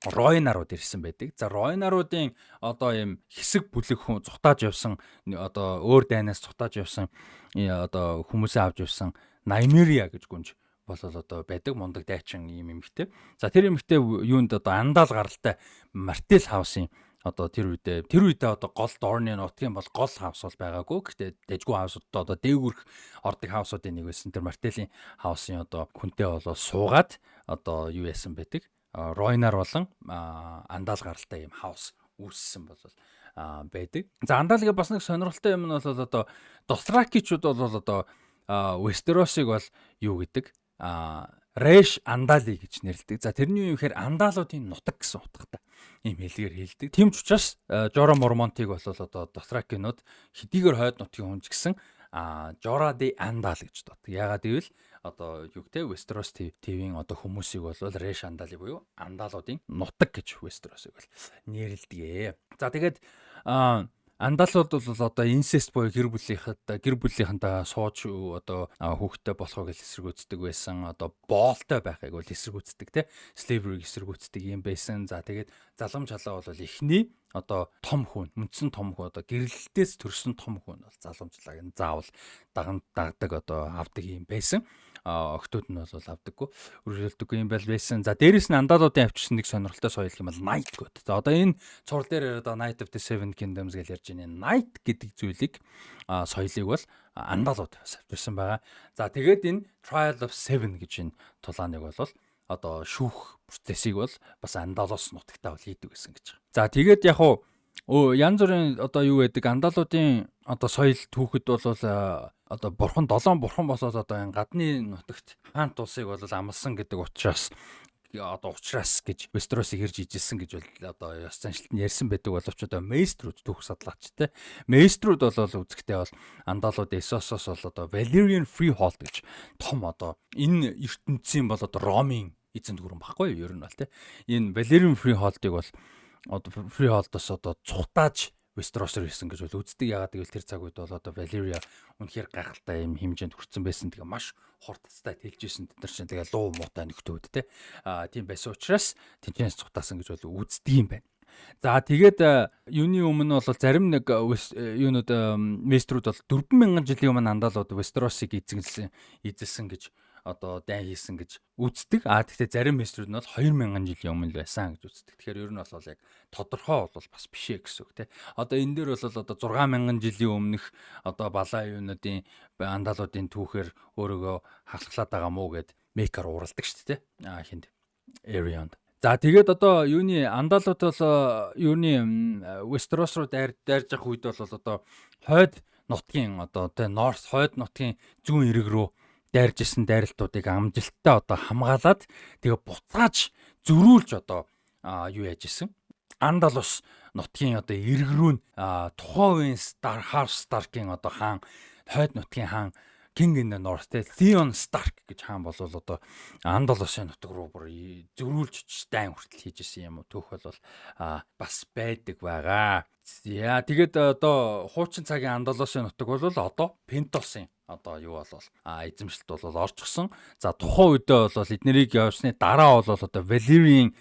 A: Ройнарууд ирсэн байдаг. За, Ройнаруудын одоо ийм хэсэг бүлэг хүн зутааж явсан, одоо өөр дайнаас зутааж явсан, одоо хүмүүсээ авч явсан Наймерия гэж гүнж болол одоо байдаг мундаг дайчин ийм эмэгтэй. За, тэр эмэгтэй юунд одоо андал гаралтай Martell House-ын одоо тэр үедээ одоо гол Dorne нутгийн бол гол house бол байгаагүй. Гэхдээ дэжгүй house ууд одоо дээгүрх ордог house уудын нэг байсан. Тэр Martell-ийн house ын одоо хүнтэй болоо суугаад одоо юу яасан байдаг. Ройнар болон андал гаралтай юм house үүссэн бол байдаг. За, андалгийн бас нэг сонирхолтой юм нь бол одоо Дотракичуд бол одоо Вестеросыг бол юу гэдэг Рэш Андали гэж нэрлэдэг. За, тэрний юу гэхээр андалуудын нутаг гэсэн утгатай ийм хэлгээр хэлдэг. Тийм ч учраас Жора Мормонтыг бол одоо Дотракинууд хэдийгээр хойд нутгийн хүн ч гэсэн Жора the Andal гэж дууддаг. Яагаад гэвэл одоо юу гэдэг Westeros TV-ийн одоо хүмүүсийг бол Рэш Андали буюу андалуудын нутаг гэж Westeros-ыг бол нэрлэдэг. За, тэгээд андалууд бол одоо incest буюу гэр бүлийнхэнтэй сууж одоо хүүхэдтэй болохыг л эсэргүүцдэг байсан. Одоо боолтой байхыг бол эсэргүүцдэг, те. Slavery-г эсэргүүцдэг юм байсан. За, тэгээд залгам чалаа бол эхний одоо том хүн, үндсэн том хүн, одоо гэрлэлтээс төрсэн том хүн бол залгамжлааг нь заавал даган дагдаг, одоо авдаг юм байсан. Охтууд нь бол авдаггүй. Өргөжлөлдөггүй юм байл байсан. За, дээрэс нь Андалуудын авчирсан нэг сонирхолтой соёл юм бол Knighthood. За, одоо энэ цуврал дээр яриад байгаа Knight of the Seven Kingdoms гэж ярьж байна. Knight гэдэг зүйлийг, соёлыг бол Андалууд бас авчирсан байгаа. За, тэгээд энэ Trial of Seven гэж энэ тулааныг бол одоо шүүх процессыг бол бас Андалус нутагтаа бол хийдэг гэсэн гэж байгаа. За, тэгээд яг уу янз бүрийн одоо юу гэдэг Андалуудын одоо соёл түүхэд бол одоо бурхан, долоон бурхан болоод одоо энэ гадны нутагт хаант улсыг бол амлсан гэдэг учраас, одоо учраас гэж Вестеросыг хэрж ижилсэн гэж бол одоо ёс заншилт нь ярьсан байдаг боловч одоо maester үүд, түүх судлаач те, maester үүд бол үзэхдээ бол Андалууд Эсосос бол одоо Valyrian Freehold гэж том одоо энэ ертөнцийн бол одоо Ромын эзэн дүрэн баггүй юу ер нь бол те. Энэ Valyrian Freehold-ыг бол одоо Freehold-оос одоо цухтааж Westeros руу ирсэн гэж бол үздэг. Ягаад гэвэл тэр цаг үед бол одоо Valyria үнэхээр гайхалтай юм хэмжээнд хүрсэн байсан. Тэгээ маш хурдцтай тэлж исэн. Тэд нар чинь тэгээ луу муутай нөхдөөд те. Тийм байсан учраас тэнцэнээс цухтаасан гэж бол үздэг юм байна. За, тэгээд юуны өмнө бол зарим нэг юунууд, maester үүд бол 4000 жилийн өмнө Андалууд Westeros-ыг эзэлсэн гэж, одоо дайн хийсэн гэж үздэг. А тэгтээ зарим maester үүд нь бол 2000 жилийн өмнө л байсан гэж үздэг. Тэгэхээр ер нь бол яг тодорхой бол бас биш ээ гэсэн үг те. Одоо энэ дээр бол одоо 6000 жилийн өмнөх одоо балаа юунуудын, Андалуудын түүхээр өөрийгөө халахлаад байгаа мó гэд Maekar ууралдаг шүү дээ те. А хинд Aerion. За, тэгээд одоо юуны Андалууд бол юуны Westeros руу дайрж явах үед бол одоо хойд нутгийн одоо тэ North, хойд нутгийн зүүн эрэг рүү дайрж исэн дайралтуудыг амжилттай одоо хамгаалаад, тэгээ буцааж зөрүүлж одоо юу яаж исэн. Андалус нутгийн одоо эрэг рүү нь тухайн үеийн Star House Stark-ийн одоо хаан, хойд нутгийн хаан, King in the North те, Theon Stark гэж хаан болвол одоо Андалусын нутаг руу бүр зөрүүлж дайн хүртэл хийж исэн юм уу түүх бол бас байдаг байгаа. Яа, тэгээд одоо хуучин цагийн Андалусын нутаг бол одоо Пентосын одоо юу болвол эзэмшилт бол орчихсон. За, тухайн үедээ бол эднэрийг явсны дараа бол одоо Valyrian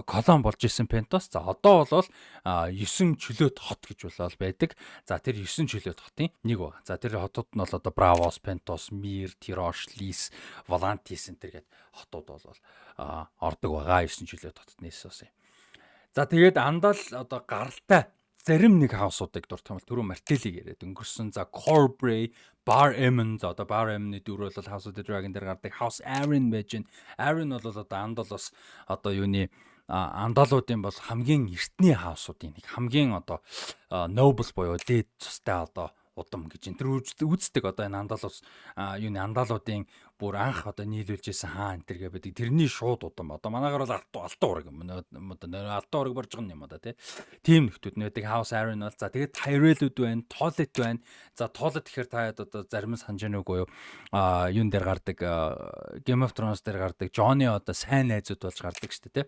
A: колони болж исэн Пентос. За, одоо бол 9 чөлөөт хот гэж болол байдаг. За, тэр 9 чөлөөт хотын нэг баг. За, тэр хотууд нь бол одоо Бравос, Пентос, Мир, Тирош, Лис, Волантис энэ төр гээд хотууд бол ордог байгаа 9 чөлөөт хотод Эссос юм. За, тэгээд Андал одоо гаралтай зарим нэг house уудыг дурдах юм бол түрүү Мартелийг яриад өнгөрсөн. За, Corbray, Bar Aemon, за одоо Bar Aemon-ы дүр бол House of the Dragon дээр гардаг. House Arryn байж байна. Arryn бол одоо Андал бас одоо юуны Андалуудын бол хамгийн эртний house уудын нэг, хамгийн одоо noble буюу дээд цустай одоо удам гэж энэ төр үздэг. Одоо энэ Андалус юуны Андалуудын бүр анх одоо нийлүүлж исэн хаан энэ төр гэ байдаг. Тэрний шууд удам. Одоо манайгаар бол алтан ураг юм. Одоо алтан ураг борж байгаа юм одоо тий. Тийм нөхдүүд нь байдаг. House Arryn бол, за, тэгээд Tyrell-үүд байна, Tollett байна. За, Tollett гэхээр та одоо зарим нь санаж байна уу юу? Юун дээр гардаг, Game of Thrones дээр гардаг Jon-ы одоо сайн найзууд болж гардаг шүү дээ тий.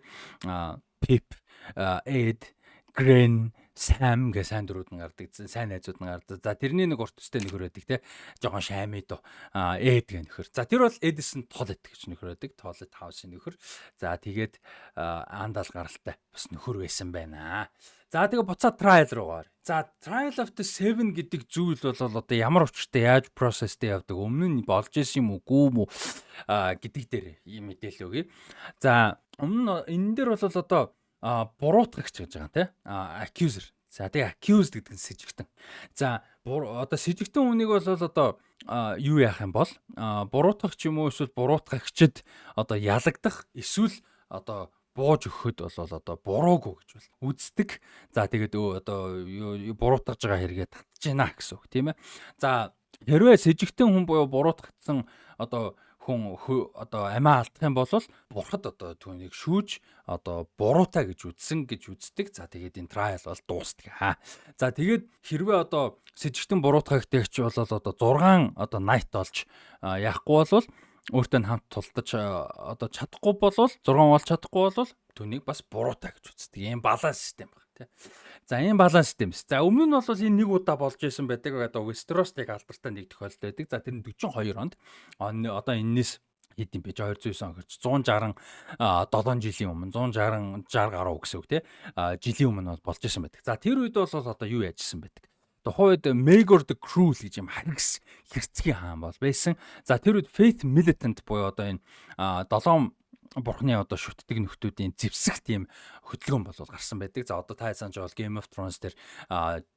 A: Pip, Ed, Grenn, Sam гэ сайн дөрүүд нь гардаг. Сайн найзууд нь гардаг. За, тэрний нэг урт төстэй нөхөр байдаг те. Жохон шаймид Ed гэх нөхөр. За, тэр бол Eddison Tollett гэж нөхөр байдаг. Tollett House-ийн нөхөр. За, тэгээд Андал гаралтай бас нөхөр байсан байна. За, тэгээ буцаад trial руугаар. За, Trial of the Seven гэдэг зүйл бол одоо ямар учиртай, яаж процесстэй явдаг, өмнө нь болж исэн юм уу, гүү юм уу гэдэг дээр ийм мэдээлэл өгье. За, өмнө энэ дээр бол одоо буруутгагч гэж байгаа тий. Accuser. За, тэгээ accused гэдэг нь сэжигтэн. За, одоо сэжигтэн хүнийг бол одоо юу яах юм бол буруутгагч юм уу эсвэл буруутгагчд одоо ялагдах эсвэл одоо бууж өгөхөд бол одоо буруугүй гэж бол үздэг. За, тэгээд одоо буруутгаж байгаа хэрэгээ татж байна гэсэн үг тийм ээ. За, хэрвээ сэжигтэн хүн буюу буруутгагдсан одоо хүн одоо амиа алдах юм бол бурхад одоо түүнийг шүүж одоо буруутай гэж үзсэн гэж үздэг. За, тэгээд энэ trial бол дуустдаг. За, тэгээд хэрвээ одоо сэжигтэн буруутгагтайч бол одоо 6 одоо knight олж яахгүй бол, өөртөө нь хамт тулдаж одоо чадахгүй болвол, 6 болж чадахгүй бол түүнийг бас буруутай гэж үздэг. Ийм баланс систем байна тий. За, ийм баланс систем. За, өмнө нь бол энэ нэг удаа болж исэн байдаг. Одоо Westeros-ыг алдартай нэг тохиолдол байдаг. За, тэр нь 42 онд, одоо энэс хэд юм бэ? 209 он гэж 167 жилийн өмнө, 160 60 гаруй гэсэн үг тий. Жилийн өмнө бол болж исэн байдаг. За, тэр үед бол одоо юу яажсэн байдаг? Тухайн үед Maegor the Cruel гэж юм харгас хэрцгий хаан бол байсан. За, тэр үед Faith Militant буюу одоо энэ долоон бурхны одоо шүтдэг нөхдүүдийн зэвсэг тийм хөдөлгөөн бол гарсан байдаг. За, одоо та санаж бол Game of Thrones дээр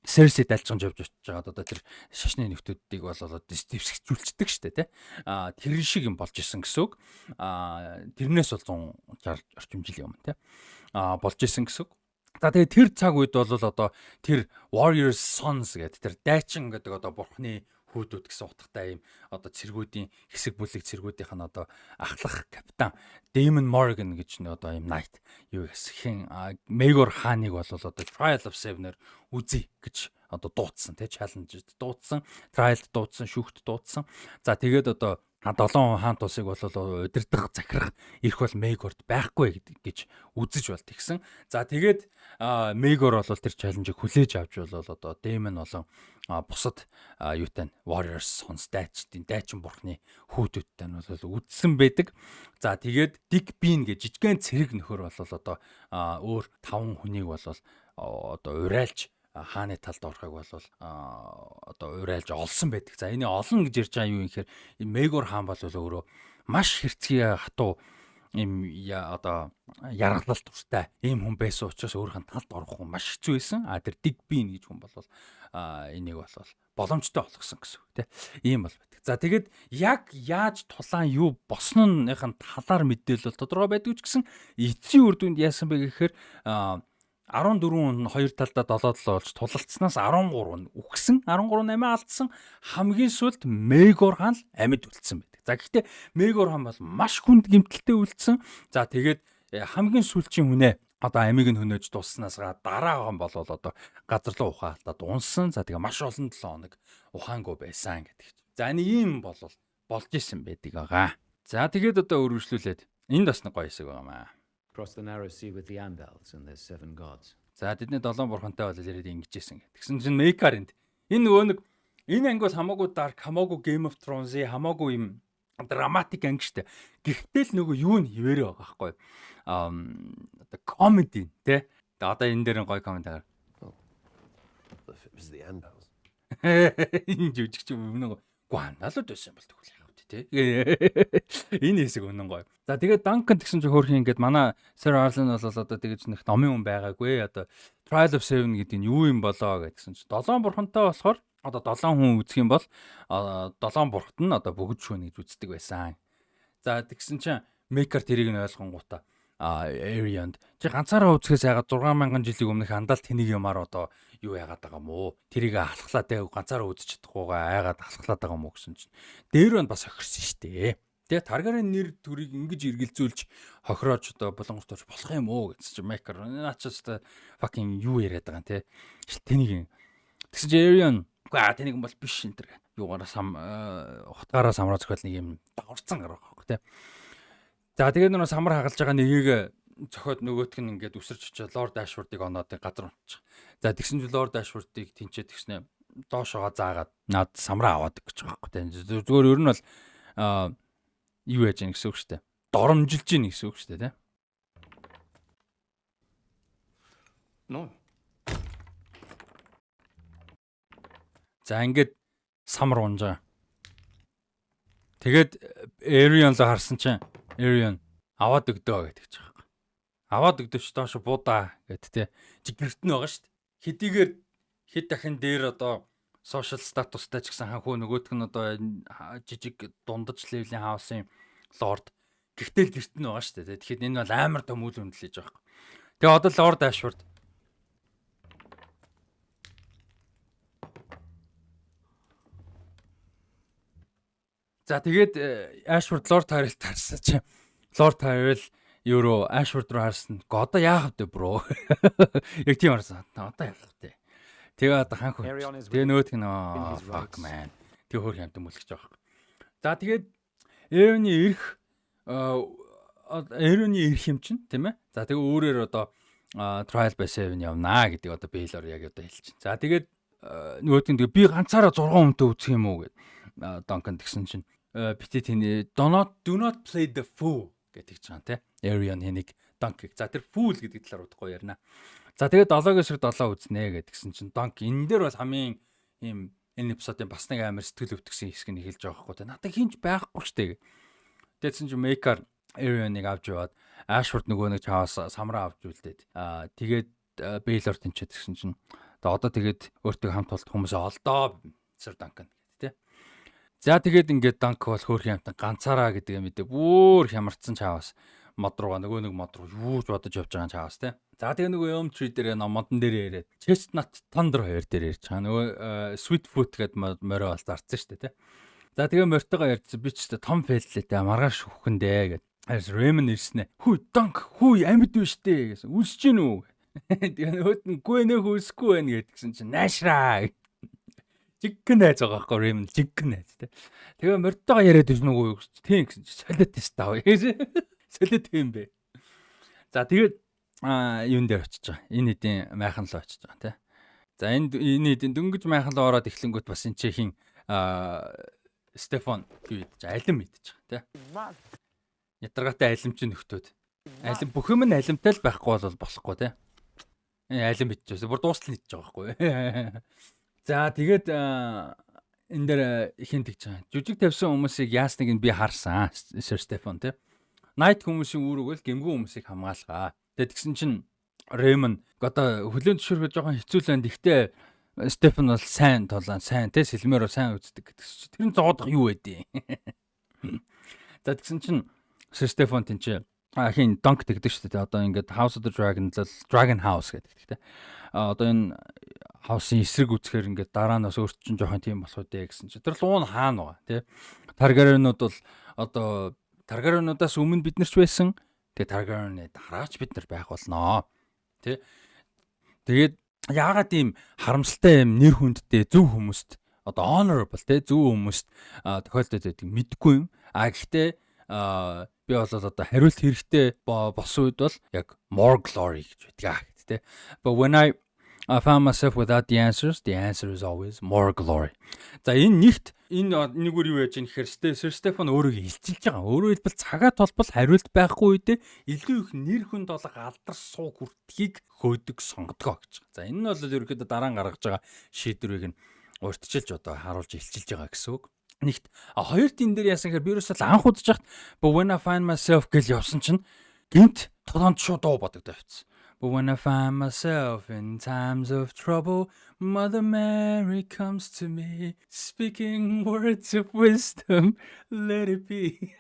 A: Cersei дайлжган явж очиж байгаад одоо тэр шашны нөхдүүдийг бол одоо зэвсэгцүүлчихдэг штэ, тий. Тэр шиг юм болж исэн гэсэн үг. Тэрнээс бол 160 орчим жилийн өмнө, тий. Болж исэн гэсэн үг. За, тэгээ тэр цаг үед бол одоо тэр Warriors Sons гэдэг, тэр дайчин гэдэг одоо бурхны хүүхдүүд гэсэн утгатай ийм одоо цэргүүдийн хэсэг бүлэг, цэргүүдийнх нь одоо ахлах капитан Damon Morgan гэж нэг одоо ийм knight юу хэсхэн Maegor хааныг бол одоо Trial of Seven-ээр үзье гэж одоо дуудсан, тий, challenge дуудсан, trial дуудсан, шүүхт дуудсан. За, тэгээд одоо долоон хаан тусыг бол удирдах, захирах эрх бол Maegor-д байхгүй гэж үзэж бол тэгсэн. За, тэгээд Maegor бол тэр challenge ийг хүлээж авч бол одоо Daemon болон бусад юутай Warriors Sons, дайчдын, дайчин бурхны хүүхдүүдтэй нь бол үдсэн байдаг. За, тэгээд Dick Bean гэж жижигхэн цэрэг нөхөр бол одоо өөр таван хүнийг бол одоо урайлж хааны талд орохыг бол одоо урайлж олсон байдаг. За, энэ олон гэж ярьж байгаа юу юм гэхээр Maegor хаан бол өөрөө маш хэрцгий, хатуу ийм одоо яргалал дуртай ийм хүн байсан учраас өөрийнх нь талд орох хүн маш хэцүү байсан. А тэр Dick Bean гэж хүн бол энийг бол боломжтой болгосон гэсэн үг, тийм. Ийм бол байдаг. За, тэгээд яг яаж тулаан юу босноных нь талаар мэдээлэл тодорхой байдаг ч гэсэн эцсийн үр дүнд яасан бэ гэхээр 14 хүн хоёр талдаа 7 7 болж тулалдсанаас 13 нь үхсэн, 13 нь амиа алдсан. Хамгийн сүүлд Maegor хаан л амьд үлдсэн байдаг. За, гэхдээ Maegor хаан бол маш хүнд гэмтэлтэй үлдсэн. За, тэгээд хамгийн сүүлчийн хүнээ одоо амийг нь хөнөөж дусснаас дараа бол одоо газар руу ухаалтад унсан. За, тэгээ маш олон 7 хоног ухаангүй байсан гэдэг. За, энэ ийм бол болж исэн байдаг байгаа. За, тэгээд одоо өргөжлүүлээд энд бас нэг гоё хэсэг байгаа маа.
D: Cross the narrow sea with the Andals and their seven gods.
A: За, тэдний долоон бурхантай бол яриад ингэж исэн гэх. Тэгсэн чинь Maekar энд энэ нөгөө нэг энэ анги бол хамаагүй dark, хамаагүй Game of Thrones-ийн хамаагүй юм dramatic анги штэ. Гэхдээ л нөгөө юу нь хിവэрэ байгаа байхгүй. Одоо comedy, те. Одоо энэ дээр гоё коммент агаар.
C: If it was the Andals.
A: Энэ жүжигч өмнө гуандалууд байсан бол тэгвэл яах вэ, те. Энэ хэсэг үнэн гоё. За, тэгээд Duncan тэгсэн чинь хөөрхөн ингээд манай Sir Arlan бол одоо тэгэж нэг номын хүн байгаагүй. Одоо Trial of Seven гэдэг нь юу юм болоо гэдгсэн чинь долоон бурхантай болохоор одоо долоон хүн үзэх юм бол долоон бурхт нь одоо бөгж шүүнэ гэж үздэг байсан. За, тэгсэн чинь Maekar тэрийг нь ойлгонгуудаа Aerion чи ганцаараа үзэхээс ягаад 6000 жилийн өмнөх андал тэнийг юмар одоо юу яагаад байгаа мó? Тэрийг алхлаа те, ганцаараа үзэж чадахгүйгаа айгаад алхлаад байгаа мó гэсэн чинь дээр нь бас хохирсон шүү дээ. Тэгээ Таргариен нэр төрийг ингэж эргэлзүүлж хохироож одоо булангорт орж болох юм уу гэсэн чинь Maekar наа чи өстой fucking юу яриад байгаа юм те. Тэнийг тэгсэн чинь Aerion үгүй аа, тэнийг бол биш энэ төр юугаараа сам хутгаараа самраа зохиол нэг юм дагаварцсан гарах байхгүй те. За, тэгээд нөгөө самар хагалж байгаа нэгийг цохиод нөгөөх нь ингээд үсэрч очиод Lord Ashford-ыг оноод газар унтчих. За, тэгсэн чинь Lord Ashford-ыг тэнцээ тэгснэ доошоогоо заагаад над самраа аваад гэж байгаа байхгүй те. Зүгээр ер нь бол юу яаж яах гэсэн үг шүү дээ. Доромжилж гин гэсэн үг шүү дээ, те.
E: No.
A: За, ингээд самар унжаа. Тэгээд Aerion л харсан чинь Aerion аваад өгдөө гэдэг чинь байгаа. Аваад өгдөөч, доош буудаа гэт те. Чи гэрт нь байгаа шүү дээ. Хэдийгээр хэд дахин дээр одоо social status тай ч гэсэн ханхүү нөгөөх нь одоо жижиг дундаж level ийн house ын лорд. Гэхдээ л гэрт нь байгаа шүү дээ. Тэгэхээр энэ бол амар том үйл хүндэл хийж байгаа юм. Тэгээ одоо Lord Ashford. За, тэгээд Ashford Lord Tyrell таарсан чи Lord Tyrell евро Ashford руу харсан. Одоо яах вэ, bro? Яг тийм харсан. Одоо яах вэ? Тэгээ одоо ханх. Тэгээ нөгөөх нь fuck, man. Тэгээ хөөх юмтай мүлгэж байгаа юм. За, тэгээд Aerion-ы эрх, Aerion-ы эрх юм чинь, тийм ээ. За, тэгээ өөрөөр одоо Trial by Seven явнаа гэдэг одоо Baelor яг одоо хэлчин. За, тэгээд нөгөөд нь би ганцаараа 6 хүнтэй үзэх юм уу гэд Duncan тэгсэн чинь бити тэний do not play the fool гэдэг ч байгаа, те. Aerion хэнийг Dunk. За, тэр fool гэдэг талаар удахгүй ярина. За, тэгээд 7-гийн эсрэг 7 үзнэ гэдгсэн чинь Dunk энэ дээр бол хамгийн Ийм энэ эпизодын бас нэг амар сэтгэл өвтгсөн хэсэг нь эхэлж байгаа байхгүй. Надад хинч байхгүй штэ. Тэгсэн чинь Maekar Aerion-ыг авч яваад, Ashford нөгөө нэг чаваас самраа авч үлдээд, тэгээд Baelor тэнчээд гэсэн чинь одоо тэгээд өөртөө хамт болт хүмүүсээ олдоо, Sir Duncan гэдэг, тий. За, тэгээд ингээд Dunk бол хөөрхөн амтан ганцаараа гэдэг юм мэдээ бүр хямарцсан чаавас мод руугаа, нөгөө нэг мод руу юу ч бодож явж байгаа чаавас, тий. За, тэгээ нөгөө Elm Tree дээр модон дээр яриад, Chestnut Thunder хоёр дээр ярьж байгаа. Нөгөө Sweetfoot гэдэг морио бол зарцсан шүү дээ, тий. За, тэгээ морьтойгоо ярьсан, би ч том fail лээ, маргааш шүхэн дээ гэд. Raymond ирснэ. "Хүй, Dunk, хүй, амьд биш дээ" гэсэн. "Үлсэж гин үү?" Тэгээ нөгөөд нь "Гүй, нөх үлсэхгүй байна" гэдгсэн чинь "Наашраа." Жиггэн найз байгаа байхгүй, Raymond жиггэн найз, тий. Тэгээ морьтойгоо яриад ирсэн үү гэсэн. Тийм гэсэн чи солиот тест аа. Солиот юм бэ. За, тэгээд юун дээр очиж байгаа. Энэ хэдийн майхан руу очиж байгаа, тий. За, энд энэ хэдийн дөнгөж майхан руу ороод эхлэнгүүт бас энэ чихин Стефан юу идэж, алим идэж байгаа, тий. Ядаргаатай алим чинь нөхдөөд. Алим, бүх юм нь алимтай л байхгүй бол болохгүй, тий. Алим идчихсэн. Бүр дуустал идэж байгаа байхгүй. За, тэгээд энэ дээр хин тэгж байгаа. Жүжиг тавьсан хүмүүсийг яасныг нь би харсан. Sir Stefan, тий. Knight хүмүүсийн үүрэг бол гэмгэн хүмүүсийг хамгаалгаа. Тэгээд тэгсэн чинь Raymond одоо хүлээн зөвшөөрөх жоохон хэцүү л байна. Гэхдээ Стефан бол сайн тулаан, сайн, тий, сэлмээр бол сайн үздэг гэдэг чинь тэр нь зоодох юу байдیں۔ За, тэгсэн чинь Sir Stefan тийч хин Dunk тэгдэг шүү дээ. Одоо ингээд House of the Dragon л Dragon House гэдэг, тий. А одоо энэ House-ын эсрэг үзэхээр ингээд дараа нь бас өөрт чинь жоохон тийм болох үү дээ гэсэн чинь тэр луун хаана байгаа, тий. Targaryen-ууд бол одоо Targaryen-уудаас өмнө бид нар ч байсан. Тэгээ Targaryen-ы дараач бид нар байх болноо. Тий. Тэгээд яагаад ийм харамсалтай юм нэр хүндтэй зөв хүмүүст, одоо honorable, те, зөв хүмүүст тохиолдод байдаг мэдгүй юм. А гэхдээ би бол одоо хариулт хэрэгтэй болсон үед бол яг more glory гэж байдаг гэдэг, те. But when I found myself without the answers, the answer is always more glory. За, энэ нэгт энэ нэгүр юу яаж юм гэхээр Sir Stefan өөрийгөө илчилж байгаа. Өөрөөр хэлбэл, цагаа толбол хариулт байхгүй үедээ илүү их нэр хүнд болох алдар сууг хүртгийг хөөдөг, сонгодгоо гэж байгаа. За, энэ нь бол ерөнхийдөө дараа нь гаргаж байгаа шийдвэрийг нь урьдчилж одоо харуулж илчилж байгаа гэсэн үг. Нэгт, а хоёрт энэ дээр яасан гэхээр би ерөөсөө анх удаж хахад "But when I find myself" гэж явсан чинь гинт толгоонд шууд дуу бодогдоо явцсан. But when I find myself in times of trouble, Mother Mary comes to me, speaking words of wisdom, let it be.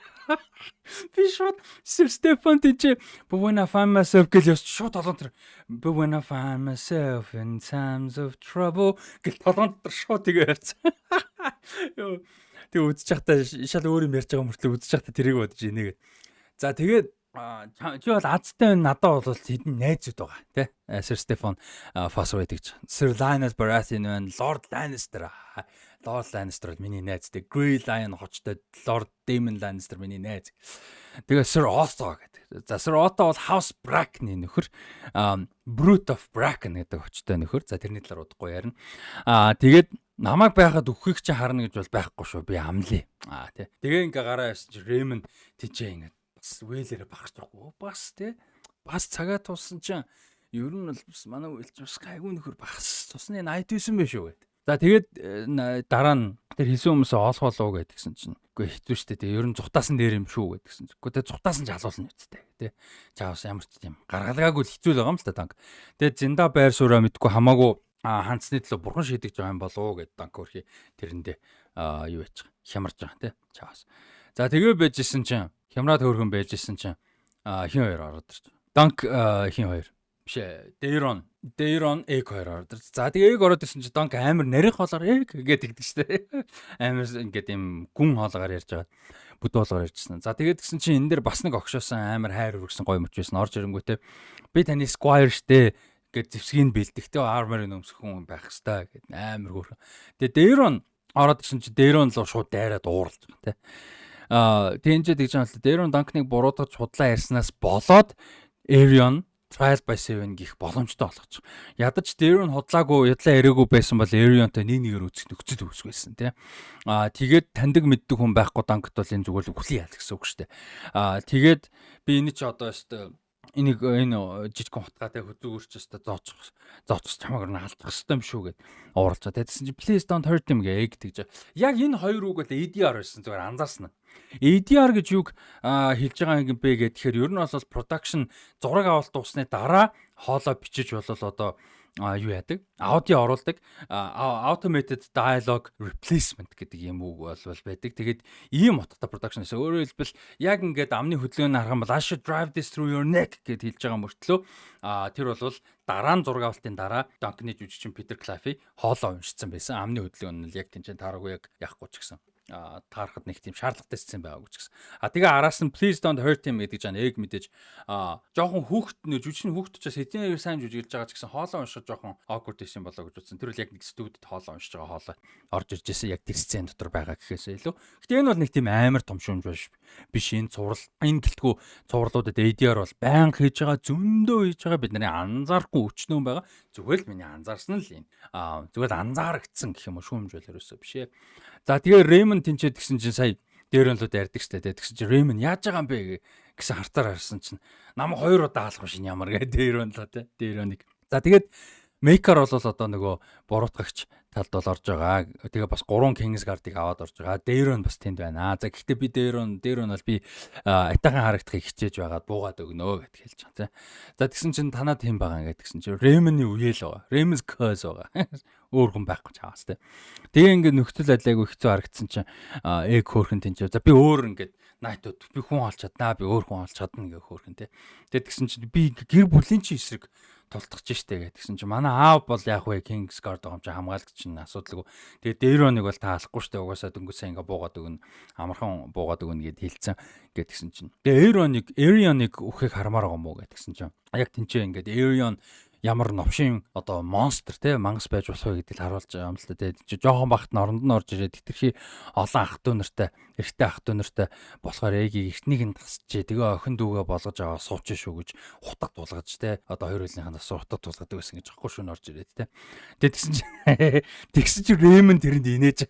A: Би шууд Sir Stefan тийч "But when I find myself" гэж явж шууд толгоон тэр "But when I find myself in times of trouble" гэл толгоон дотор шууд тэгээ явцсан. Йоо. Тэгээ үзэж байхдаа шал өөр юм ярьж байгаа мөртлөө үзэж байхдаа тэрийг бодож инээгээд. За, тэгээд чи бол азтай байна, надад бол хэдэн найзууд байгаа, тий. Sir Stefan Fossoway гэж. Sir Lyonel Baratheon байна, Lord Lannister. Lord Lannister бол миний найз, тий. Grey Lion хочтой Lord Daemon Lannister миний найз. Тэгээ Sir Otto гэдэг. За, Sir Otto бол House Bracken-ы нөхөр. Brute of Bracken гэдэг хочтой нөхөр. За, тэрний талаар удахгүй ярина. Тэгээд намайг байхад үххийг чи харна гэж бол байхгүй шүү. Би амлая. Тий. Тэгээ ингээ гараа явсан чи Raymond тийчээ ингээ бас вэлэрэ багч байхгүй. Бас, тий. Бас цагаа тулсан чинь ер нь бол бас манай үйл чинь бас гайгүй нөхөр, бас цусны найт байсан байх шүү гэд. За, тэгээд дараа нь тэр хэлсэн хүмүүсээ олох болов уу гэдгсэн чинь үгүй, хэцүү штэ, тэгээ ер нь зутаас нь дээр юм шүү гэдгсэн чинь үгүй, тэгээ зутаас нь жалуулна үсттэй, тий. Чаавас ямар ч тийм гаргалгаагүй л хэцүү л байгаа юм л та, Dunk. Тэгээд зинда байр сууриа мэдгүй хамаагүй хандсны төлөө бурхан шийдэж байгаа юм болов уу гэд Dunk өрхий тэрэндээ юу яж байгаа, хямарж байгаа, тий, чаавас. За, тэгээ байжсэн чинь хямраад хөөрхөн байжсэн чинь хин хоёр ороод ирж. Dunk хин хоёр биш ээ. Daeron Egg хоёр ороод ирж. За, тэгээ Egg ороод ирсэн чинь Dunk амар нарийн хоолоор "Egg" гэдэг тэгдэг штэ. Амар ингээд юм гүн хоолоогоор ярьж байгаа. Бүдүү хоолоогоор ярьжсэн. За, тэгээд гисэн чинь энэ дэр бас нэг огшоосон амар хайр өргөсөн гоё мөч байсан. Орж ирэнгүүтээ "Би таны squire штэ" гэд зэвсгийг бэлдэхтэй armor-ыг өмсөх хүн байх хэвээр гэд амар хөөрхөн. Тэгээ Daeron ороод ирсэн чинь Daeron л шууд дайраад ууралж байгаа, тий. Тэнжээ тэгж байгаа л Daeron Dunk-ыг буруутгаж худлаа ярьснаас болоод Aerion Trial by Seven гих боломжтой болгочих. Ядаж Daeron худлаагүй, ядлаа яриаггүй байсан бол Aerion-той нэг нэгээр үзэх нөхцөл үүсэх байсан, тий. Тэгээд таньдаг мэддэг хүн байхгүй Dunk-т бол энэ зүгээр л үхлийн ял гэсэн үг шүү дээ. Тэгээд би энэ чи одоо өстө Энийг энэ жижигхэн хутгаа те хөзөөгөрч өстой зооцох зооцох чамайг нь алдах ёстой юм шүү гэд ууралж байгаа. Тэгсэн чинь "Please don't hurt him" гэ тэгж. Яг энэ хоёр үг бол ADR байсан, зүгээр анзаарсан. ADR гэж юг хэлж байгаа юм бэ гэхээр ер нь бол production зураг авалт дуусны дараа хоолой бичиж болол одоо юу яадаг? Аудио оруулдаг. Automated dialogue replacement гэдэг юм үг бол байдаг. Тэгээд ийм утгатай production гэсэн. Өөрөөр хэлбэл яг ингээд амны хөдөлгөөний харах юм бол "I should drive this through your neck" гэд хэлж байгаа мөртлөө тэр бол дараа нь зураг авалтын дараа Duncan-ы жүжигчин Peter Claffey хоолоо уншицсан байсан. Амны хөдөлгөөн нь яг тэнцэн таараагүй, яг яахгүй ч гэсэн таарахад нэг тийм шаардлагатай сцен байгаагүй ч гэсэн. А тэгээ араас нь "Please don't hurt him" гэдэг жаа Egg мэдээж жоохон хүүхэд нэ жүжигчин хүүхэд учраас хэдийн сайн жүжиглэж байгаа ч гэсэн хоолоо уншиж жоохон awkward байсан болоо гэж бодсон. Тэр бол яг нэг студид хоолоо уншиж байгаа хоолой орж ирж байсан. Яг тэр сцен дотор байгаа гэхээсээ илүү. Гэтэ энэ бол нэг тийм амар том шүүмж биш. Энэ цуврал энэ гэлтгүү цувралуудад ADR бол байнга хийж байгаа, зөндөө хийж байгаа, бидний анзаарахгүй өчнөөн байгаа. Зүгээр л миний анзаарсан л энэ. Зүгээр л анзаарагдсан гэх юм уу, шүүмж бол ерөөсөө биш ээ. За, тэгээ Рэймон тэнцээд гисэн чинь сая Дэрэнлүүд ярьдаг штэ тэ. Тэгсэн чинь Рэймон яаж байгаа юм бэ гэсэн хартаар харсан чинь нам хоёр удаа алах биш ямар гэ Дэрэнлөө тэ. Дэрэныг. За, тэгээд Мейкар бол одоо нөгөө буруутгагч талд бол орж байгаа. Тэгээ бас гурван Kingsguard-ыг аваад орж байгаа. Дэрон бас тэнд байна. За, гэхдээ би Дэрон бол би атайхан харагдахыг хичээж байгаад буугаад өгнө гэд хэлж байгаа. За, тэгсэн чинь танад хэм байгаа ингээд тэгсэн чинь Реймоны үеэл байгаа. Raemon's curse байгаа. Өөр хүн байхгүй чаавас те. Тэгээ ингээд нөхцөл байдал айгүй хэцүү харагдсан чинь Эг хөөрхөн тэнцээ. За, би өөр ингээд Knight-ууд би хүн олж чаднаа, би өөр хүн олж чадна гэх хөөрхөн те. Тэгээд тэгсэн чинь би гэр бүлийн чи эсрэг тултгаж штэ гэсэн чинь манай аав бол яг вэ Kingsguard байгаа юм чи хамгаалагч чинь асуудалгүй. Тэгээд Дэрονыг бол таалахгүй штэ, угаасаа дөнгөж ингээ буугаад өгнө. Амархан буугаад өгнө гэд хэлсэн гэдгсэн чинь. Тэгээ Эрионыг үхийг хармаар байгаа юм уу гэдгсэн чинь яг тэнцээ ингээд Эрион ямар новшин одоо монстр те мангас байж болох вэ гэдгийг харуулж байгаа юм л та те. Чи жоохон багт норонд нь орж ирээд хэтэрхий олон ах дүү нартай, эртээ ах дүү нартай болохоор Эгийг эртнийг нь тасчээ. Тэгээ охин дүүгээ болгож аваа сууч шүү гэж хутга тулгаж те. Одоо хоёр хөлнийхэн тас хутга тулгадаг байсан гэж аахгүй шүн орж ирээд те. Тэгээ тэгсэн чи Реймон тэрэнд инээж.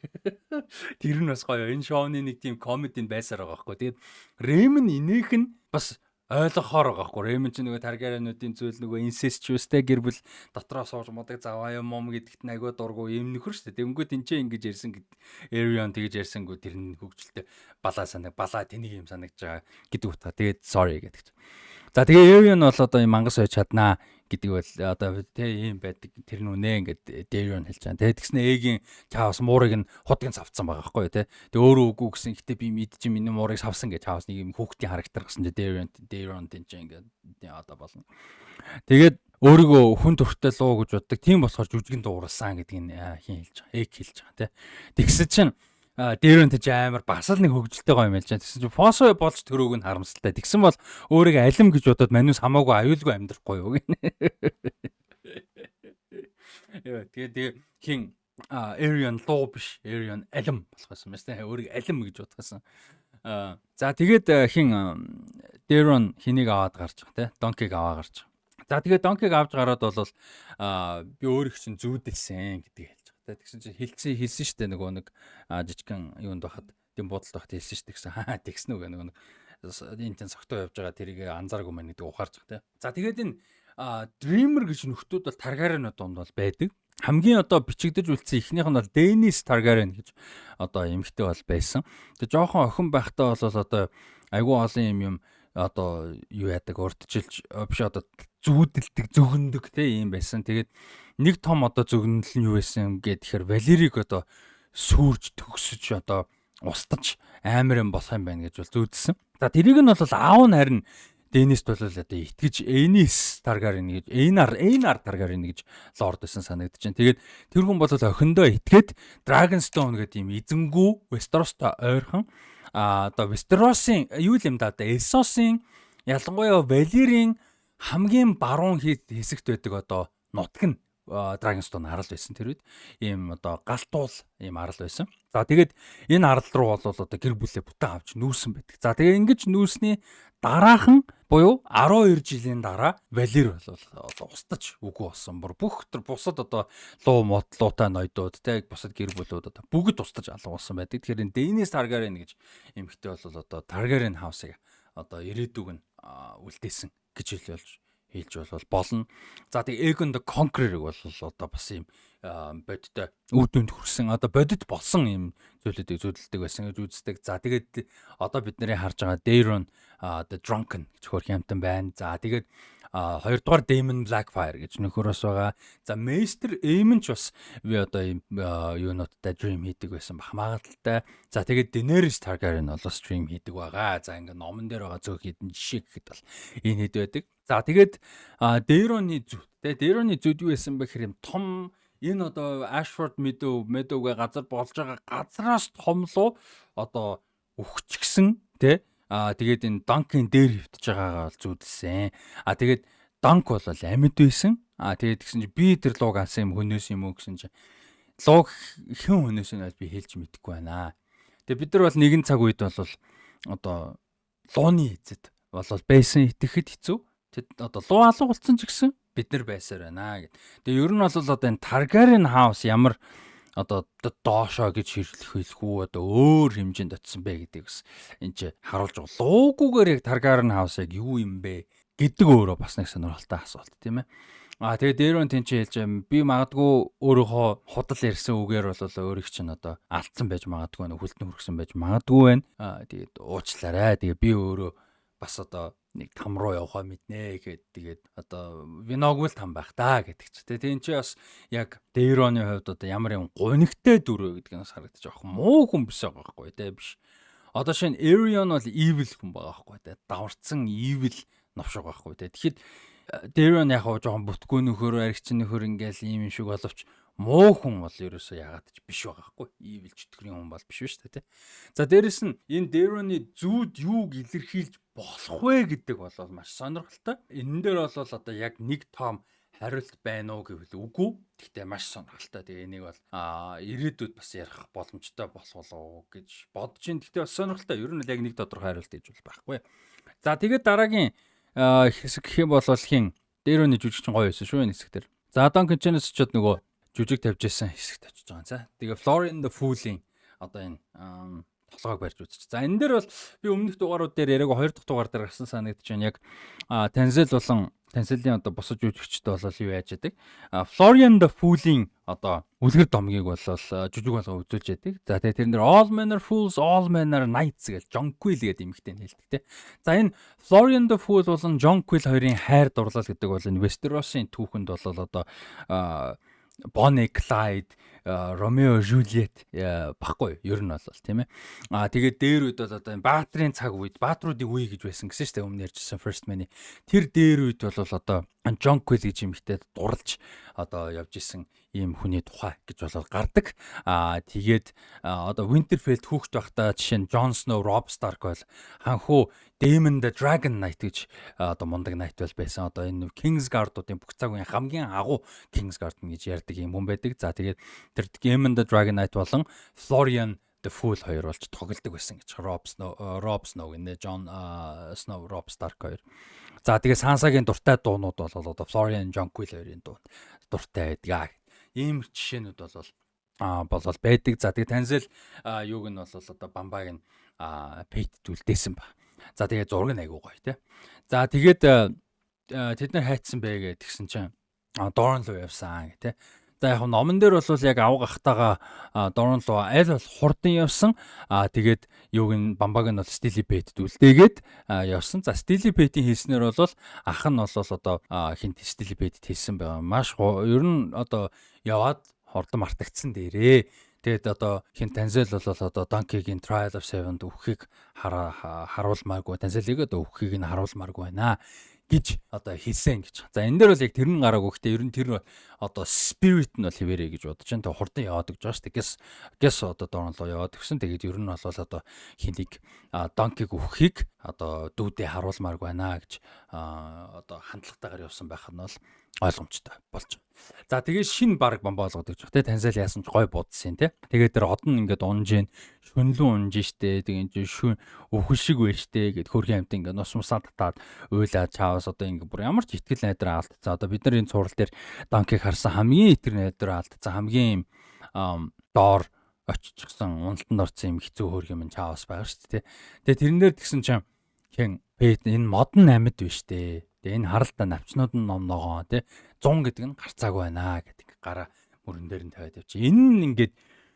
A: Тэр нь бас гоё. Энэ шоуны нэг тийм комедийн байсаар байгаа байхгүй. Тэгээд Реймон инээх нь бас ойлгохоор байгаа хгүй. Реймон ч нөгөө Таргариенуудын зүйл нөгөө incestuous те, гэр бүл дотроо сууж мудаг заваа юм мом гэдэгт нь айгүй дургу юм нөхөр шүү дээ. Тэнгүүд энэ ч ингэж ярьсан гэд Эрион тэгэж ярьсангүй тэр нь хөгжилтэй балаа санаг балаа тэнийг юм санагдаж байгаа гэдэг утга. Тэгээд sorry гэдэг чинь. За, тэгээ Эрион бол одоо юм мангас байж чаднаа гэдэг бол одоо тэ ийм байдаг, тэр нь үнэ ингээд Дэрон хэлж байгаа. Тэгээд тэгснэ Эгийн чаавас муурыг нь худгийн савцсан байгаа байхгүй тий. Тэгээ өөрөө үгүй гэсэн. Гэтэ би мэдчих миний муурыг савсан гэж чаавас нэг юм хүүхдийн характер гэсэн чи Дэрон тийм чи ингээд одоо болно. Тэгээд өөрийгөө хүн төрхтэй луу гэж боддог. Тийм болохоор жүжигэн дууралсан гэдгийг хин хэлж байгаа. Эг хэлж байгаа тий. Тэгсэн чинь Дэрэн тийч амар бас л нэг хөгжилтэй гоё юм ярьж байгаа. Тэгсэн чинь Фосо болж төрөөг нь харамсалтай. Тэгсэн бол өөрийгөө алим гэж бодоод манус хамаагүй аюулгүй амьдрахгүй юу гэнэ. Яа, тэгээ хин Эрион луу биш, Эрион алим болох байсан юм байна. Өөрийгөө алим гэж бодсон. За, тэгээд хин Дэрон хэнийг аваад гарч байгаа те. Донкиг аваа гарч байгаа. За, тэгээд Донкиг авч гараад бол би өөрийг чинь зүүдэлсэн гэдгийг хэлж байгаа. Тэгсэн чинь хэлсэн хэлсэн штэ, нөгөө нэг жижигхэн юунд байхад дэм буудалд байхад хэлсэн штэ гэсэн. Хаа тэгсэн үү гэх нөгөө нэг энэ тэн согтоо явж байгаа, тэрийг анзааргүй мэн гэдэг ухаарч байгаа те. За, тэгээд энэ Dreamer гэж нөхдүүд бол Targaryen дунд бол байдаг. Хамгийн одоо бичигдэж үлдсэн эхнийх нь бол Денис Targaryen гэж одоо эмэгтэй бол байсан. Тэгээ жоохон охин байхдаа бол одоо айгүй олон юм юм одоо юу яадаг, урдчилж биш, одоо зүүдэлдэг, зөгнөдөг те юм байсан. Тэгээд нэг том одоо зөгнөл нь юу байсан гэхээр Валерийг одоо сүрж төгсөж одоо устж амар юм болох юм байна гэж бол зүүдэлсэн. За, тэрийг нь бол аав нь харин Денист бол одоо итгэж Энис Таргарин гэж, Эйнар Таргарин гэж лорд байсан санагдаж байна. Тэгээд тэр хүн бол охиндоо итгээд Dragonstone гэдэг юм эзэнгүү Westeros-той ойрхон одоо Westeros-ын юу юм да, одоо Essos-ын, ялангуяа Valyria-ийн хамгийн баруун хэсэгт байдаг одоо нутаг нь Dragonstone арал байсан тэр үед. Ийм одоо галтуул ийм арал байсан. За, тэгээд энэ арал руу бол одоо гэр бүлээ бүтэн авч нүүсэн байдаг. За, тэгээ ингэж нүүсний дараахан буюу 12 жилийн дараа Валер бол одоо устж үгүй болсон. Бүр бүх тэр бусад одоо луу мод луутай ноёдууд те, бусад гэр бүлүүд одоо бүгд устж алга болсон байдаг. Тэгэхээр энэ Денис Таргарен гэж эмэгтэй бол одоо Targaryen House-ыг одоо ирээдүг нь үлдээсэн. гэж хэлж болно. За, тэгээ Aegon the Conqueror-ыг бол одоо бас юм бодтой үр дүнд хүрсэн, одоо бодит болсон юм зүйлүүдийг зүйдэлдэг байсан гэж үздэг. За, тэгээд одоо бидний харж байгаа Daeron the Drunken гэж хөөрхөн амьтан байна. За, тэгээд хоёрдугаар Daemon Blackfyre гэж нөхөрөөс байгаа. За, Maester Aemon ч бас би одоо ийм юунуудтай dream хийдэг байсан бах магадлалтай. За, тэгээд Daenerys Targaryen бол бас dream хийдэг байгаа. За, ингээ номон дээр байгаа зөөх хэдэн жишээ гэхэд бол энэ хэд байдаг. За, тэгээд Daeron-ы зүйд те, Daeron-ы зүйд юу байсан бэ гэхээр юм том энэ одоо Ashford Meadow-гээ газар болж байгаа газраас томлоо одоо өгчгсөн те. Тэгээд энэ Dunk-ын дээр хөвтөж байгаагаа бол зүүдэлсэн. Тэгээд Dunk бол амьд байсан. Тэгээд тэгсэн чи би тэр лууг алсан юм хөнөөс юм уу гэсэн чи лууг хэн хөнөөс нь бол би хэлж мэдэхгүй байна. Тэгээд бид нар бол нэгэн цаг үед бол одоо лууны эзэд бол байсан, итгэхэд хэцүү. Тэд одоо луу алга болсон ч гэсэн бид нар байсаар байна гэд. Тэгээ ер нь бол одоо энэ Targaryen House ямар одоо доошоо гэж хэрэглэх хэлэхүү, одоо өөр хэмжээнд очисон бэ гэдгийг бас энэ чи харуулж байгаа. Луугүйгээр яг Targaryen House яг юу юм бэ гэдэг өөрөө бас нэг сонирхолтой асуулт, тийм ээ. Тэгээ Daeron тэн чи хэлж байгаа, би магадгүй өөрийнхөө худал ярьсан үгээр бол өөрийг чинь одоо алдсан байж магадгүй, хүлдэн хүргэсэн байж магадгүй байна. Тэгээд уучлаарай. Тэгээ би өөрөө бас одоо нэг там руу явахаа мэднэ гэхэд, тэгээд одоо виног л там байх та гэдэг чи. Тэгээ энэ чи бас яг Daeron-ы хувьд одоо ямар юм гунигтай дүр вэ гэдгийг бас харагдаж байгаа. Муу хүн биш байгаа байхгүй те, биш. Одоо шинэ Aerion бол evil хүн байгаа байхгүй те. Даварцсан evil новш байгаа байхгүй те. Тэгэхэд Daeron яг хаа жоохон бүтггүй нөхөр, аригчин нөхөр ингээл ийм юм шиг боловч муу хүн бол ерөөсөө яагаад ч биш байгаа хгүй. Evil чөтгөрийн хүн бол биш шүү дээ, тэ. За, дээрэс нь энэ Daeron-ы зүүд юуг илэрхийлж болох вэ гэдэг бол маш сонирхолтой. Энэ дээр бол одоо яг нэг том хариулт байна уу гэвэл үгүй. Гэхдээ маш сонирхолтой. Тэгээ энийг бол ирээдүйд бас ярих боломжтой болох болов гэж бодож байна. Гэхдээ бас сонирхолтой. Ер нь л яг нэг тодорхой хариулт гэж бол байхгүй. За, тэгээд дараагийн хэсэг гэх юм бол хин Daeron-ы жүжигчин гоё байсан шүү энэ хэсэг дээр. За, Dunk Чинээс очиод нөгөө жүжиг тавьж исэн хэсэгт очиж байгаа. За, тэгээ Florian the Fool-ийн одоо энэ толгойг барьж үзчих. За, энэ дээр бол би өмнөх дугаарууд дээр яриаг, хоёр дахь дугаар дээр гарсан санагдаж байна. Яг Танзел болон Танзелийн одоо бусад жүжигчд бол юу яаж яадаг. Florian the Fool-ийн одоо үлгэр домгийг бол жүжиг болго үзүүлж яадаг. За, тэгээ тэрэн дээр "All men are fools, all men are knights" гэж Jonquil гэдэг эмэгтэй нь хэлдэг те. За, энэ Florian the Fool болон Jonquil хоёрын хайр дурлал гэдэг бол энэ Westeros-ын түүхэнд бол одоо Bonnie Clyde, Romeo Juliet баггүй ер нь бол, тийм ээ. Тэгээд дээр үед бол одоо энэ Баатрын цаг үед, Баатруудын үе гэж байсан гэсэн шүү дээ, өмнө ярьжсэн First Man-ы. Тэр дээр үед бол одоо Jonquil гэж юмхтэй дурлж одоо явж исэн ийм хүний тухай гэж болоод гардаг. Тэгээд одоо Winterfell хүүхэд байхдаа жишээ нь Jon Snow, Robb Stark бол ханхуу Daemon the Dragon Knight гэж одоо мундаг knight бол байсан. Одоо энэ Kingsguard-уудын бүх цаг үеийн хамгийн агуу Kingsguard гэж ярьдаг юм хүн байдаг. За, тэгээд тэр Daemon the Dragon Knight болон Florian The Fool хоёр болж тоглодог байсан гэж, Robb Snow гинэ, Jon Snow, Robb Stark хоёр. За, тэгээ Sansa-гийн дуртай дуунууд бол одоо Florian, Jonquil хоёрын дуу дуртай байдаг. Ийм жишээнүүд бол болол байдаг. За, тэгээ Танзел юуг нь бол одоо Бамбаг нь Pate үлдээсэн ба. За, тэгээ зураг нь айгуу гоё те. За, тэгээд тэд нар хайцсан бэ гэх тэгсэн чинь Dorne руу явсан гэх те. За, яг номон дээр бол яг авга ахтайгаа Dorne руу аль бол хурдан явсан. Тэгээд юуг нь Бамбаг нь бол Steely Pate-д үлдээгээд явсан. За, Steely Pate-ийн хэлснээр бол ах нь бол одоо хинт Steely Pate-д хэлсэн байгаа. Маш ер нь одоо яваад хурдан мартагдсан дээрээ. Тэгээд одоо хин Танзел бол одоо Dunk-ийн Trial of Seven-д өгөхийг харуулмааргүй. Танзелийг одоо өгөхийг нь харуулмааргүй байна гэж одоо хэлсэн гэж. За, энэ дээр бол яг тэр нь гараагүй. Гэхдээ ер нь тэр одоо spirit нь бол хэвээрээ гэж бодож байна. Тэг хурдан яваад гэж байгаа шүү дээ. Гэс одоо Dorne руу яваад өгсөн. Тэгээд ер нь бол одоо хинийг Dunk-ийг өгөхийг одоо дүүдээ харуулмааргүй байна гэж одоо хандлагатайгаар явсан байх нь бол ойлгомжтой болж байгаа. За, тэгээ шин баг бомбо болгоод гэж байна те. Танзел яасан ч гой будсан те. Тэгээд тэр од нь ингээд унж гин шүнлэн унж штэ. Тэгээ энэ шүн өвхөн шиг байж штэ гэд хөрхийн амт ингээд нус мусаа татаад уйлаа чаавас одоо ингээд бүр ямар ч итгэл найдраа алдцсан. Одоо бид нар энэ цуврал дээр Dunk-ийг харсан хамгийн итгэл найдраа алдцсан, хамгийн юм доор оччихсан, уналтанд орсон юм хэцүү хөрх юм чаавас байгаа шүү дээ. Тэгээ тэрэн дээр тэгсэн чинь хэн Пэт энэ мод нь амьд биш дээ. Тэгээ энэ харалта навчнууд нь ном ногоон тий 100 гэдэг нь гарцаагүй байна гэдэг гараа мөрөн дээр нь тавиад явчих. Энэ нь ингээд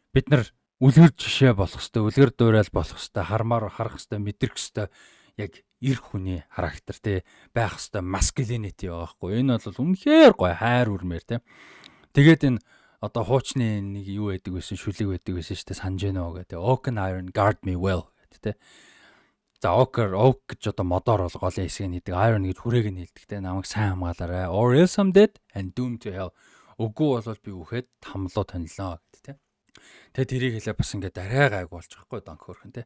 A: бид нар үлгэр жишээ болох хэвээр, үлгэр дуурайл болох хэвээр, хармаар харах хэвээр, мэдрэх хэвээр яг эрх хүний характер тий байх хэвээр masculinity байгаа хгүй. Энэ бол үнэхээр гоё хайр үрмээр тий. Тэгээд энэ одоо хуучны нэг юу байдаг байсан, шүлэг байдаг байсан шүү дээ, санаж гэнэ үү гэдэг. "Oak and iron guard me well" гэдэг тий. За, oak, oak гэж одоо модоор бол голын хэсгийг хийдэг, iron гэж хүрээг нь хийдэг те, намайг сайн хамгаалаарай. Or else I'm dead and doomed to hell. Үгүй бол би үхээд там луу тонилоо гэдэг те. Тэгээ тэрийг хэлээ бас ингээд арай гайг болж байгаа хгүй Dunk хөөрхөн те.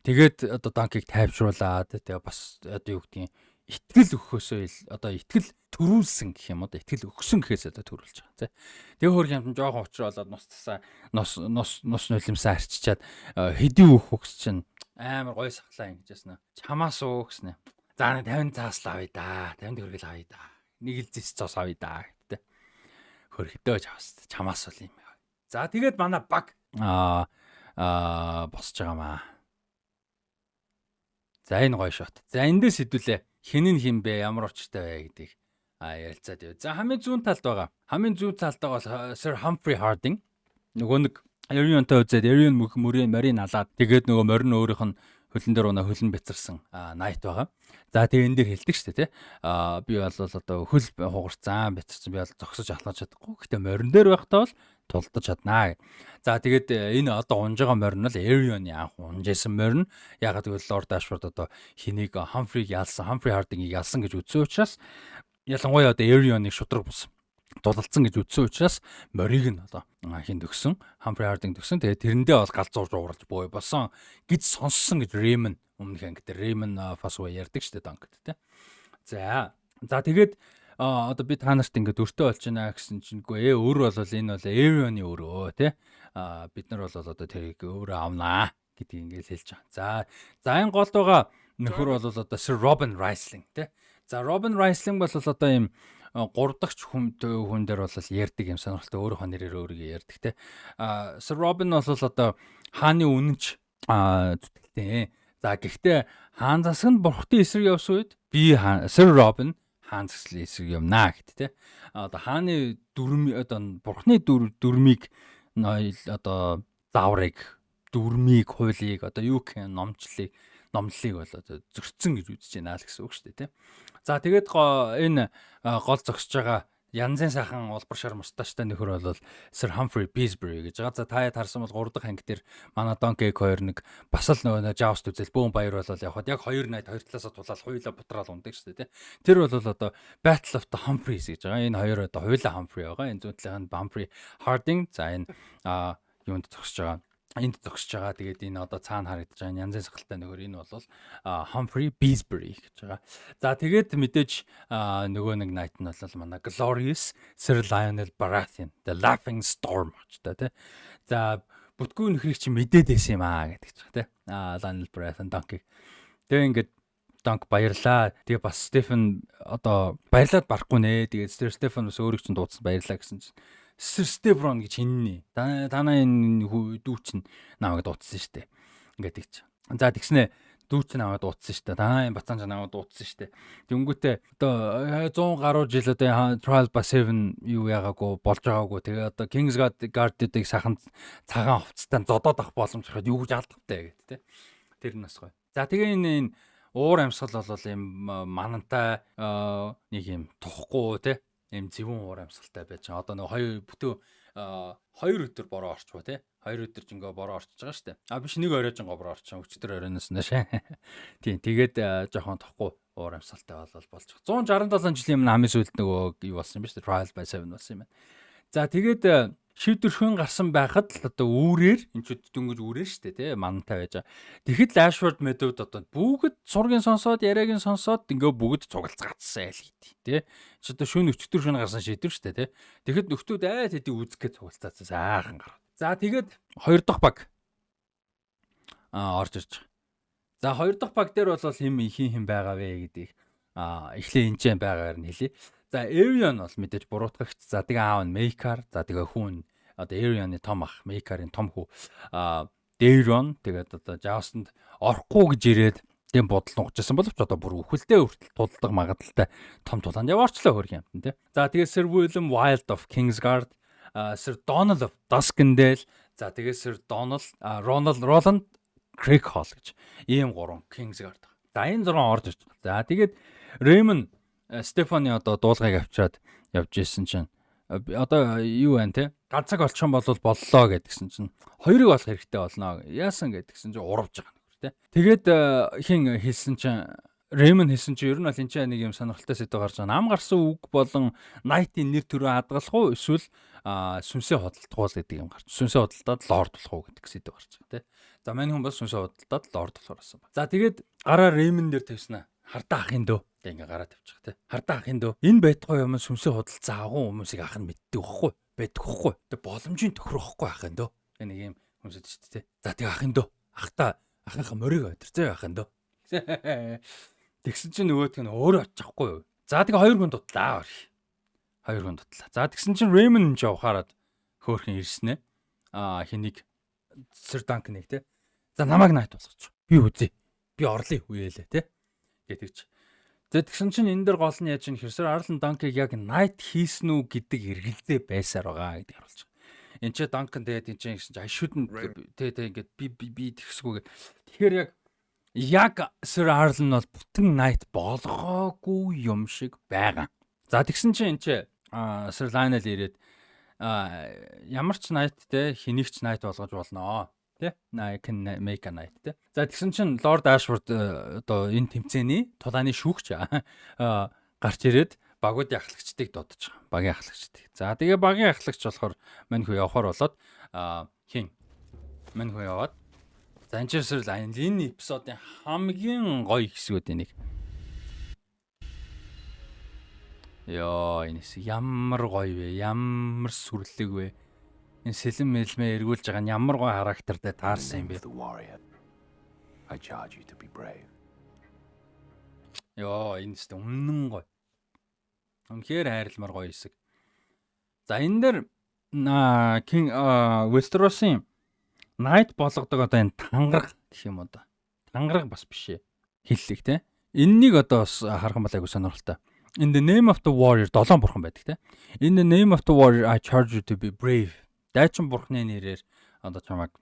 A: Тэгээд одоо Dunk-ыг тайвшруулад тэгээ бас одоо юу гэдгийг итгэл өгөхөөсөө одоо итгэл төрүүлсэн гэх юм уу, итгэл өгсөн гэхээс одоо төрүүлж байгаа тий. Тэгээ хөр хямтан жоохон учруулаад нус тасаа нус нус нус нулимсаа арчичаад хэдий өөх өгс чинь амар гой сахлаа ингэж ясна. Чамаас уу гэснэ. За, нэг 50 цаас л авъя да. 50 төгрөг л авъя да. Нэг л зис цоос авъя да гэдэг. Хөрхөдөө чавс. Чамаас бол юм. За, тэгээд манай баг аа босч байгаа маа. За, энэ гоё shot. За, эндээс хэдүүлээ. Хэн нь хин бэ? Ямар учиртай вэ гэдгийг ярилцаад яв. За, хамгийн зүүн талд байгаа. Хамгийн зүүн талд байгаа бол Sir Humphrey Harding. Нөгөө нэг Aerion-той үзээд Aerion мөх мөрийн морин алаад тэгээд нөгөө морин өөрийнх нь хөлн дээр унаа хөлн бяцарсан Knight байгаа. За, тэгээ энэ дээр хэлдэг шүү дээ, тий. Би бол одоо хөл хугарцсан, бяцарсан, би бол зогсож алхаж чадахгүй. Гэтэ морин дээр байхдаа бол тулдаж чаднаа. За, тэгээд энэ одоо унж байгаа морин нь бол Aerion-ы анх унжсэн морин. Ягаад гэвэл Lord Ashford одоо хэнийг Humphrey-г ялсан, Humphrey Harding-ийг ялсан гэж үзсэн учраас, ялангуяа одоо Aerion-ыг шудраг бус тулалдсан гэж үзсэн учраас морийг нь одоо хин төгсөн, Humphrey Harding төгсөн. Тэгээд тэрэндээ бол галзуур ууралж боо болсон гэж сонссон гэж Raymond өмнөх анги дээр Raymond Fossoway ярьдаг шүү дээ Dunk-д тий. За, тэгээд одоо би та нарт ингээд өртөө болж байна гэсэн чинь үгүй өр бол энэ бол Aerion-ы өрөө тий. Бид нар бол одоо тэрийг өөрөө авнаа гэдгийг ингээд хэлж байгаа. За за энэ голд байгаа нөхөр бол одоо Sir Robin Rysling тий. За, Robin Rysling бол одоо ийм гурав дахь хүн хүн дээр бол ярьдаг юм сонирхолтой, өөрийнхөө нэрээр өөрийгөө ярьдаг те. Sir Robin бол одоо хааны үнэнч зүтгэлтэй. За, гэхдээ хаан засаг нь бурхны эсрэг явсан үед би Sir Robin хаан засгийн эсрэг явнаа гэт те. Одоо хааны дүрм, одоо бурхны дүрмийг, одоо зааврыг, дүрмийг, хуулийг, одоо юу гэх юм, номчлыг, номлолыг бол одоо зөрчсөн гэж үзэж байна л гэсэн үг шүү дээ, тий. За, тэгээд энэ гол зогсож байгаа янзын сайхан улбар шар мусташтай нөхөр бол Sir Humphrey Beesbury гэж байгаа. За, та харсан бол 3 дахь анги дээр манай Dunk Egg 2 нэг бас л нөгөө Joust үзэл бөөн баяр болол явхад яг хоёр knight хоёр талаасаа тулаал хуйлаа бутраал ундаг шүү дээ, тий. Тэр бол одоо Battle of the Humphreys гэж байгаа. Энэ хоёр одоо хуйлаа Humphrey байгаа. Энэ зүүн талынх нь Humphrey Harding. За, энэ юунд зогсож байгаа, энд зогсож байгаа. Тэгээд энэ одоо цаана харагдаж байгаа янзын сахалтай нөхөр энэ бол Humphrey Beesbury гэж байгаа. За, тэгээд мэдээж нөгөө нэг Knight нь бол манай Glorious Sir Lionel Baratheon, The Laughing Storm ч та тий. За, бүтгүү нөхрийг чи мэдээд байсан юм аа гэдэг ч тий. Lionel Baratheon Dunk-ыг. Тэгээ ингээд Dunk баярлаа. Тэгээ бас Stephen одоо баярлаад барахгүй нэ. Тэгээд Sir Stephen бас өөрийг чинь дуудсан, баярлаа гэсэн чинь Sir Stevron гэж хиннэ. Танаа энэ дүү чинь намайг дуудсан шүү дээ. Ингээд тэгч. За, тэгснэ дүү чинь намайг дуудсан шүү дээ. Танаа энэ бацаан ч намайг дуудсан шүү дээ. Тэнгүүтээ одоо 100 гаруй жил одоо Trial by Seven юу яагаагүй болж байгаагүй. Тэгээ одоо King's Guard-ыг сайхан цагаан хувцастай зодоод авах боломж гарахад юу гэж алдахтай гэдэг тэ. Тэр нь бас гоё. За, тэгээ энэ уур амьсгал бол юм манантай нэг юм тухгүй те, юм зөвүүн уур амьсгалтай байж байгаа. Одоо нэг хоёр бүтэн 2 өдөр бороо орчвоо те. 2 өдөр жингээ бороо орчиж байгаа шүү дээ. А биш, нэг оройжингоо бороо орчих. Өчтөр оройноос нэш. Тийм, тэгээд жоохон тохгүй уур амьсгалтай бол болж байгаа. 167 жилийн өмнө хамгийн сүүлд нөгөө юу болсон юм ба шүү дээ. Trial by 7 болсон юм байна. За, тэгээд шийдвэрхэн гарсан байхад л одоо үүрээр энэ ч дөнгөж үүрээр шүү дээ, тий, манантай байж байгаа. Тэгэхэд л Ashford Meadow-д одоо бүгд сургийн сонсоод, яриаг нь сонсоод ингээ бүгд цугалцгаацсан айл гэдэг, тий. Чи одоо шөнө өчтөр шөнө гарсан шийдвэр шүү дээ, тий. Тэгэхэд нөхдүүд айл хэдий үзэх гэж цугалцаацсан сайхан гараад. За, тэгээд хоёр дахь баг орж ирж байгаа. За, хоёр дахь баг дээр бол хэм хин хин байгаа вэ гэдгийг эхлээ энэ ч байгаагаар нь хэлье. За, Aerion бол мэдээж буруутгагч. За, тэгээ аав нь Maekar. За, тэгээ хүн одоо Aerion-ы том ах, Maekar-ын том хүү Daeron, тэгээд одоо Joust-нд орохгүй гэж ирээд Дэм бодол нугажсэн боловч одоо бүр үхэлдээ хүртэл тулдаг магадлалтай том тулаанд яваарчлаа хөрх юм тий. За, тэгээ Sir William Wild of Kingsguard, Sir Donald of Duskendale, за тэгээ Sir Donald Ronald Roland Crakehall гэж ийм гурван Kingsguard. За, энэ зургаан орж ирж байгаа. За, тэгээд Raymond Стефаны одоо дуулгыг авчираад явж исэн чинь одоо юу байна те, ганцаг олчих юм бол боллоо гэдгсэн чинь хоёрыг олох хэрэгтэй болно. Яасан гэдгсэн чинь уравж байгаа нөхөр те. Тэгээд хин хэлсэн чинь, Рэймон хэлсэн чинь ер нь бол энэ чинь нэг юм сонирхолтой сэдв гарч байгаа. Нам гарсан үг болон Knight-ийн нэр төрөө хадгалах уу эсвэл сүнсээ худалдах уу гэдэг юм гарч. Сүнсээ худалдаад лорд болох уу гэдэг сэдв гарч байгаа тий. За, мань хүн бас сүнсээ худалдаад лорд болохоор болсон ба. За, тэгээд гараа Рэймон дээр тавьснаа. Хардаа ах юм дөө. Тэг ингээ гараа тавьчих тий. Хардаа ах юм дөө. Энэ байтугай юм сүнсээ худалдсан агуу хүмүүсийг ах нь мэддэг байхгүй. Байдаг байхгүй. Тэг боломжийн тохирохгүй ах юм дөө. Нэг юм хүмүүсд шүү дээ. За, тэг ах юм дөө. Ахта ахынхаа морийг өдр зөө ах юм дөө. Тэгсэн чинь нөгөөх нь өөрөө очихгүй юу. За, тэгээ хоёр хүн дутлаа. Хоёр хүн дутлаа. За, тэгсэн чинь Raymond ч явахаарад хөөхөн ирсэн ээ. Аа, хэнийг, Sir Duncan-ыг те. За, намайг knight болгоч. Би үзье. Би орлоо үеэлээ те. Гэдэг чи. За, тэгсэн чинь энэ дэр гол нь яаж юм хэрсэр Арлен Данкыг яг knight хийсэн үү гэдэг эргэлзээ байсаар байгаа гэдэг харуулж байгаа. Энд чи Данкан тэгээд энэ чинь гэсэн чи I shouldn't тэ тэ ингээд би би би тэгсгүй. Тэгэхээр яг Sir Arlen бол бүтэн knight болгоогүй юм шиг байгаа. За, тэгсэн чинь энэ чи Sir Lionel ирээд ямар ч knight те, хэнийг ч knight болгож болноо тэ, I can make a knight тэ. За, тэгсэн чинь Lord Ashford одоо энэ тэмцээний тулааны шүүгч гарч ирээд багуудын ахлагчдыг дуудаж байгаа. Багийн ахлагчдыг. За, тэгээ багийн ахлагч болохоор мань хүү явахаар болоод хин мань хүү яваад. За, энэ ч энэ эпизодын хамгийн гоё хэсгүүдийн нэг. Йоо, энэ хэсэг ямар гоё вэ? Ямар сүрлэг вэ? Энэ сэлэн мэлмээ эргүүлж байгаа нь ямар гоё характертай таарсан юм бэ?
C: I charge you to be brave.
A: Йоо, энэ хэсэг үнэн гоё. Үнэхээр хайрламар гоё хэсэг. За, энэ дээр King Westeros-ын Knight болгодог одоо энэ тангараг гэх юм уу да. Тангараг бас биш ээ. Хиллэг те. Энэнийг одоо бас харах юм бол айгу сонирхолтой. In the name of the warrior, долоон бурхан байдаг те. In the name of the warrior, I charge you to be brave. Дайчин бурхны нэрээр одоо чамайг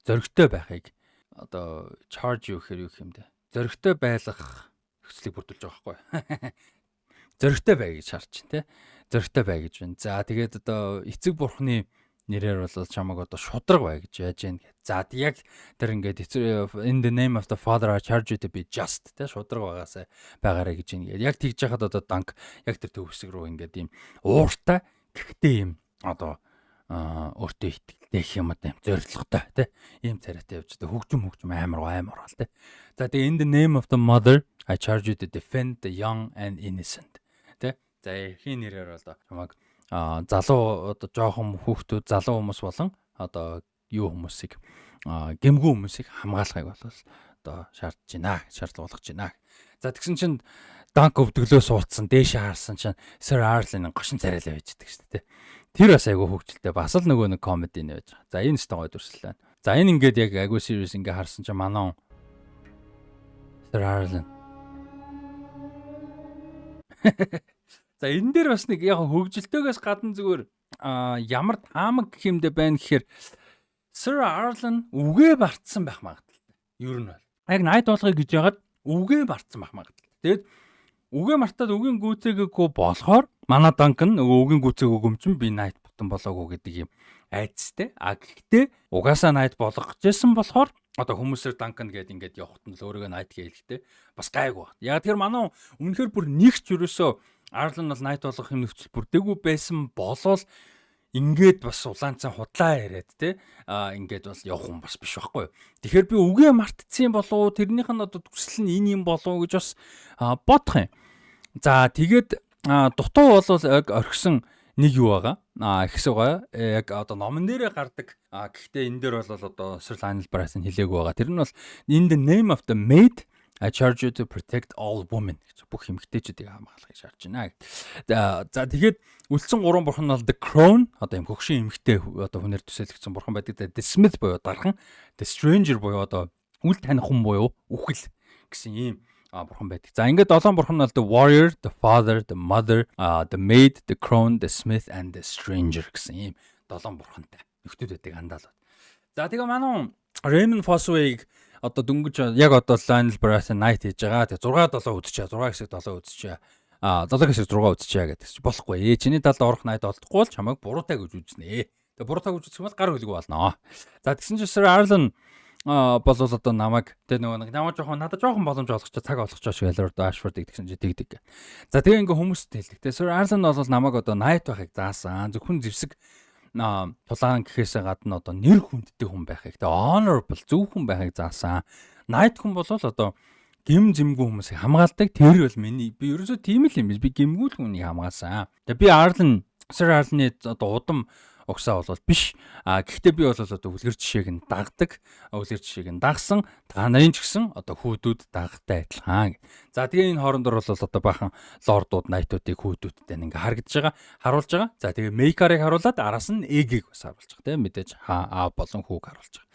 A: зоригтой байхыг одоо charge юу гэхээр юу гэх юм бэ? Зоригтой байлгах хүслийг бүрдүүлж байгаа байхгүй. Зоригтой бай гэж харж байна те. Зоригтой бай гэж байна. За, тэгээд одоо эцэг бурхны нэрээр бол чамайг одоо шудраг бай гэж яаж яах вэ? За, яг тэр ингээд in the name of the father, I charge you to be just те, шудраг байгаасай байгаарэ гэж юм. Яг тэгж яхад одоо Данк яг тэр төв хэсэг рүү ингээд ийм ууртай, гэхдээ ийм одоо өөртөө итгэлтэй гэх юм одоо юм зоригтой те, ийм царайтай явж одоо хөгжим хөгжим амар гоо амар гол те. За, тэгээ in the name of the mother, I charge you to defend the young and innocent те. За, эрхийн нэрээр бол чамайг залуу одоо жоохон хүүхдүүд, залуу хүмүүс болон одоо юу хүмүүсийг, гэмгүү хүмүүсийг хамгаалахыг бол одоо шаардж байна, шаардлага болгож байна. За, тэгсэн чинь Данк өвдөглөө суудсан, дээшээ харсан чинь Sir Arlen гошин царайлаа байж идэг шүү дээ. Тэр бас айгүй хөвгчлээ. Бас л нөгөө нэг комеди нэ байж байгаа. За, энэ өстө гоё дүрслэл байна. За, энэ ингээд яг айгүй serious ингээ харсан чинь манаа Sir Arlen. За, энэ дээр бас нэг яг хөгжилтөөгөөс гадна зүгээр ямар таамаг гэх юмдээ байна гэхээр Sir Arlen үгээ бартсан байх магадлалтай. Ер нь бол. Яг knight болгоё гэж яагаад үгээ бартсан байх магадлалтай. Тэгээд үгээ мартаад үгийн гүйцээгээгүй болохоор манай Duncan нөгөө үгийн гүйцээгөөгүй юм чинь би knight бүтэн болоогүй гэдэг юм айдастай. А гэхдээ угаасаа knight болгох гэжсэн болохоор одоо хүмүүсээр Duncan гээд ингээд явахт нь л өөрийгөө knight гэж хэлэхдээ бас гайгүй байна. Яг тэр манай үнэхээр бүр нэг ч ерөөсөө Арлан бол knight болгох юм нөхцөл бүрдээгүй байсан болвол ингээд бас улаанцан худлаа яриад те, а ингээд бол явах юм бас биш байхгүй юу. Тэгэхээр би үгээ мартцсан болов уу, тэрнийх нь одоо төсөл нь энэ юм болов уу гэж бас бодох юм. За, тэгээд дутуу бол яг орхисон нэг юу байгаа. А хэсэг байгаа. Яг одоо номон дээрээ гардаг. А гэхдээ энэ дээр бол одоо Sir Lionel Baratheon хэлээгүй байгаа. Тэр нь бол in the name of the maid, I charge you to protect all women гэж бүх эмэгтэйчүүдийг хамгаалахыг шаардж байна. За, тэгээд үлдсэн гурван бурхан нь бол The Crone, одоо юм хөгшин эмэгтэй одоо хүнээр төсөөлөгдсөн бурхан байдаг. The Smith буюу дархан, The Stranger буюу одоо үл таних хүн буюу үхэл гэсэн ийм бурхан байдаг. За, ингээд долоон бурхан нь бол the warrior, the father, the mother, the maid, the crone, the smith and the stranger гэсэн ийм долоон бурхантай нөхдүүд байдаг Андалууд. За, тэгээ манай Raymond Fossoway-г одоо дөнгөж яг одоо Lyonel Baratheon Knight хийж байгаа. Тэгээ 6 7 үзчихээ. 6 хэсэг 7 үзчихээ. 7 хэсэг 6 үзчихээ гэдэг чи болохгүй. Чиний талд орох Knight олдохгүй бол чамайг буруутай гэж үзнэ. Тэгээ буруутай гэж үзэх юм бол гар хөлгөө болно. За, тэгсэн чинь Sir Arlan болвол одоо намайг тэгээ нөгөө нэг намайг жоохон, надад жоохон боломж олгочоо, цаг олгочоо шиг Lord Ashford-ыг тэгсэн чи тэгдэг. За, тэгээ ингээ хүмүүст хэлдэг. Тэгээ Sir Arlan бол намайг одоо Knight байхыг заасан. Зөвхөн зэвсэг тулаан гэхээсээ гадна одоо нэр хүндтэй хүн байхыг, тэгээ honorable, зөв хүн байхыг заасан. Knight хүн бол одоо гэм зэмгүй хүмүүсийг хамгаалдаг. Тэр бол миний, би ерөөсөө тийм л юм биш. Би гэмгүй л хүнийг хамгаалсан. Тэгээ би Arlan, Sir Arlan-ы одоо удам угсаа бол биш. А гэхдээ би бол одоо үлгэр жишээг нь дагдаг. Үлгэр жишээг нь дагсан. Та нарын ч гэсэн одоо хүүдүүд дагахтай адилхан. За, тэгээ энэ хоорондор бол одоо бахан лордууд, knight уудыг хүүдүүдтэй ингээ харагдаж байгаа, харуулж байгаа. За, тэгээ Maekar-ыг харуулад араас нь Egg-ийг бас харуулж байгаа, тийм, мэдээж хаа аа болон хүүг харуулж байгаа.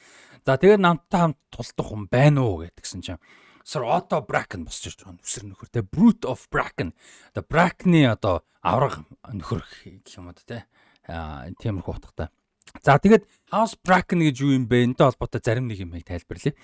A: За, тэгээ намтай хамт тулдах хүн байна уу гэдгсэн чинь Sir Otto Bracken босч ирж байгаа, нүсэр нөхөр те, Brute of Bracken. Одоо Bracken-ы одоо авраг нөхөр гэх юм уу те. Тиймэрхүү утгатай. За, тэгээд House Bracken гэж юу юм бэ? Энэтэй холбоотой зарим нэг юмыг тайлбарлая.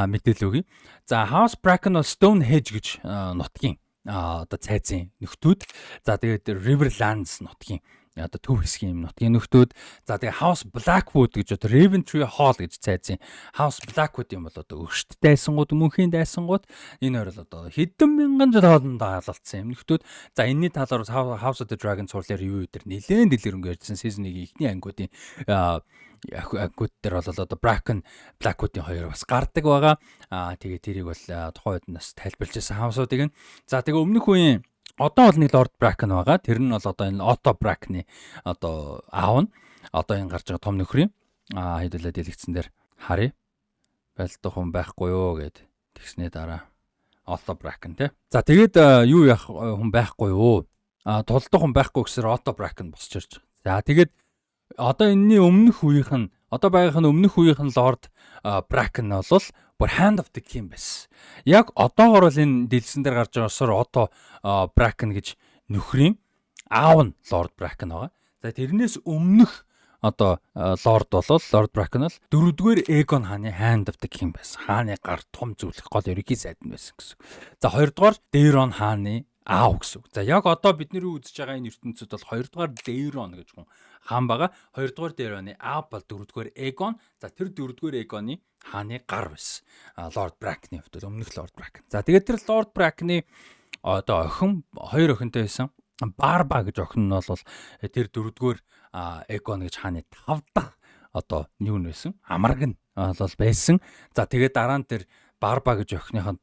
A: Мэдээлэл өгье. За, House Bracken бол Stonehenge гэж нутгийн одоо цайзын нөхдүүд. За, тэгээд Riverlands нутгийн одоо төв хэсгийн юм нутгийн нөхдүүд. За, тэгээ House Blackwood гэж одоо Raventree Hall гэж цайзын House Blackwood юм бол одоо өгшт дайсангууд, мөнхийн дайсангууд, энэ хоёр бол одоо хэдэн мянган жил хоорондоо халалцсан юм нөхдүүд. За, энэний талаар House of the Dragon цувралын review дээр нэлээд дэлгэрэнгүй ярьсан, season 1-ийн эхний ангиудын ангиуд дээр бол одоо Bracken, Blackwood-ийн хоёр бас гардаг байгаа. Тэгээ тэрийг бол тухайн үед нас тайлбарлаж байсан house-уудыг нь. За, тэгээ өмнөх үеийн одоо бол нэг Lord Bracken байгаа. Тэр нь бол одоо энэ Otto Bracken-ы одоо аав нь, одоо энэ гарч байгаа том нөхрийн хэдүүлээ дэлгэцэн дээр харъя. Байлдах хүн байхгүй юу гэд тэгснээ дараа Otto Bracken тий. За, тэгээд юу яах хүн байхгүй юу? Тулдах хүн байхгүй гэсээр Otto Bracken босч ирж байгаа. За, тэгээд одоо энэний өмнөх үеийнх нь, одоо байгийнх нь өмнөх үеийнх нь Lord Bracken бол бүр Hand of the King байсан. Яг одоогор бол энэ дэлгэсэн дээр гарч байгаа Sir Otto Bracken гэж нөхрийн аав нь Lord Bracken байгаа. За, тэрнээс өмнөх одоо Lord бол, Lord Bracken бол дөрөвдүгээр Aegon хааны Hand of the King байсан. Хааны гар том зөвлөх гол ерөнхий сайд нь байсан гэсэн. За, хоёрдугаар Daeron хааны аав гэсэн үг. За, яг одоо бидний үзэж байгаа энэ ертөнцид бол хоёрдугаар Daeron гэж хүн хаан байгаа. Хоёрдугаар Daeron-ы аав бол дөрөвдүгээр Aegon. За, тэр дөрөвдүгээр Aegon-ы хааны гар байсан. Lord Bracken-ы хувьд бол өмнөх Lord Bracken. За, тэгээд тэр Lord Bracken-ы одоо охин, хоёр охинтой байсан. Барба гэж охин нь бол тэр дөрөвдүгээр Aegon гэж хааны тав дахь одоо юу нь байсан? Амарг нь бол байсан. За, тэгээд дараа нь тэр Барба гэж охиныхон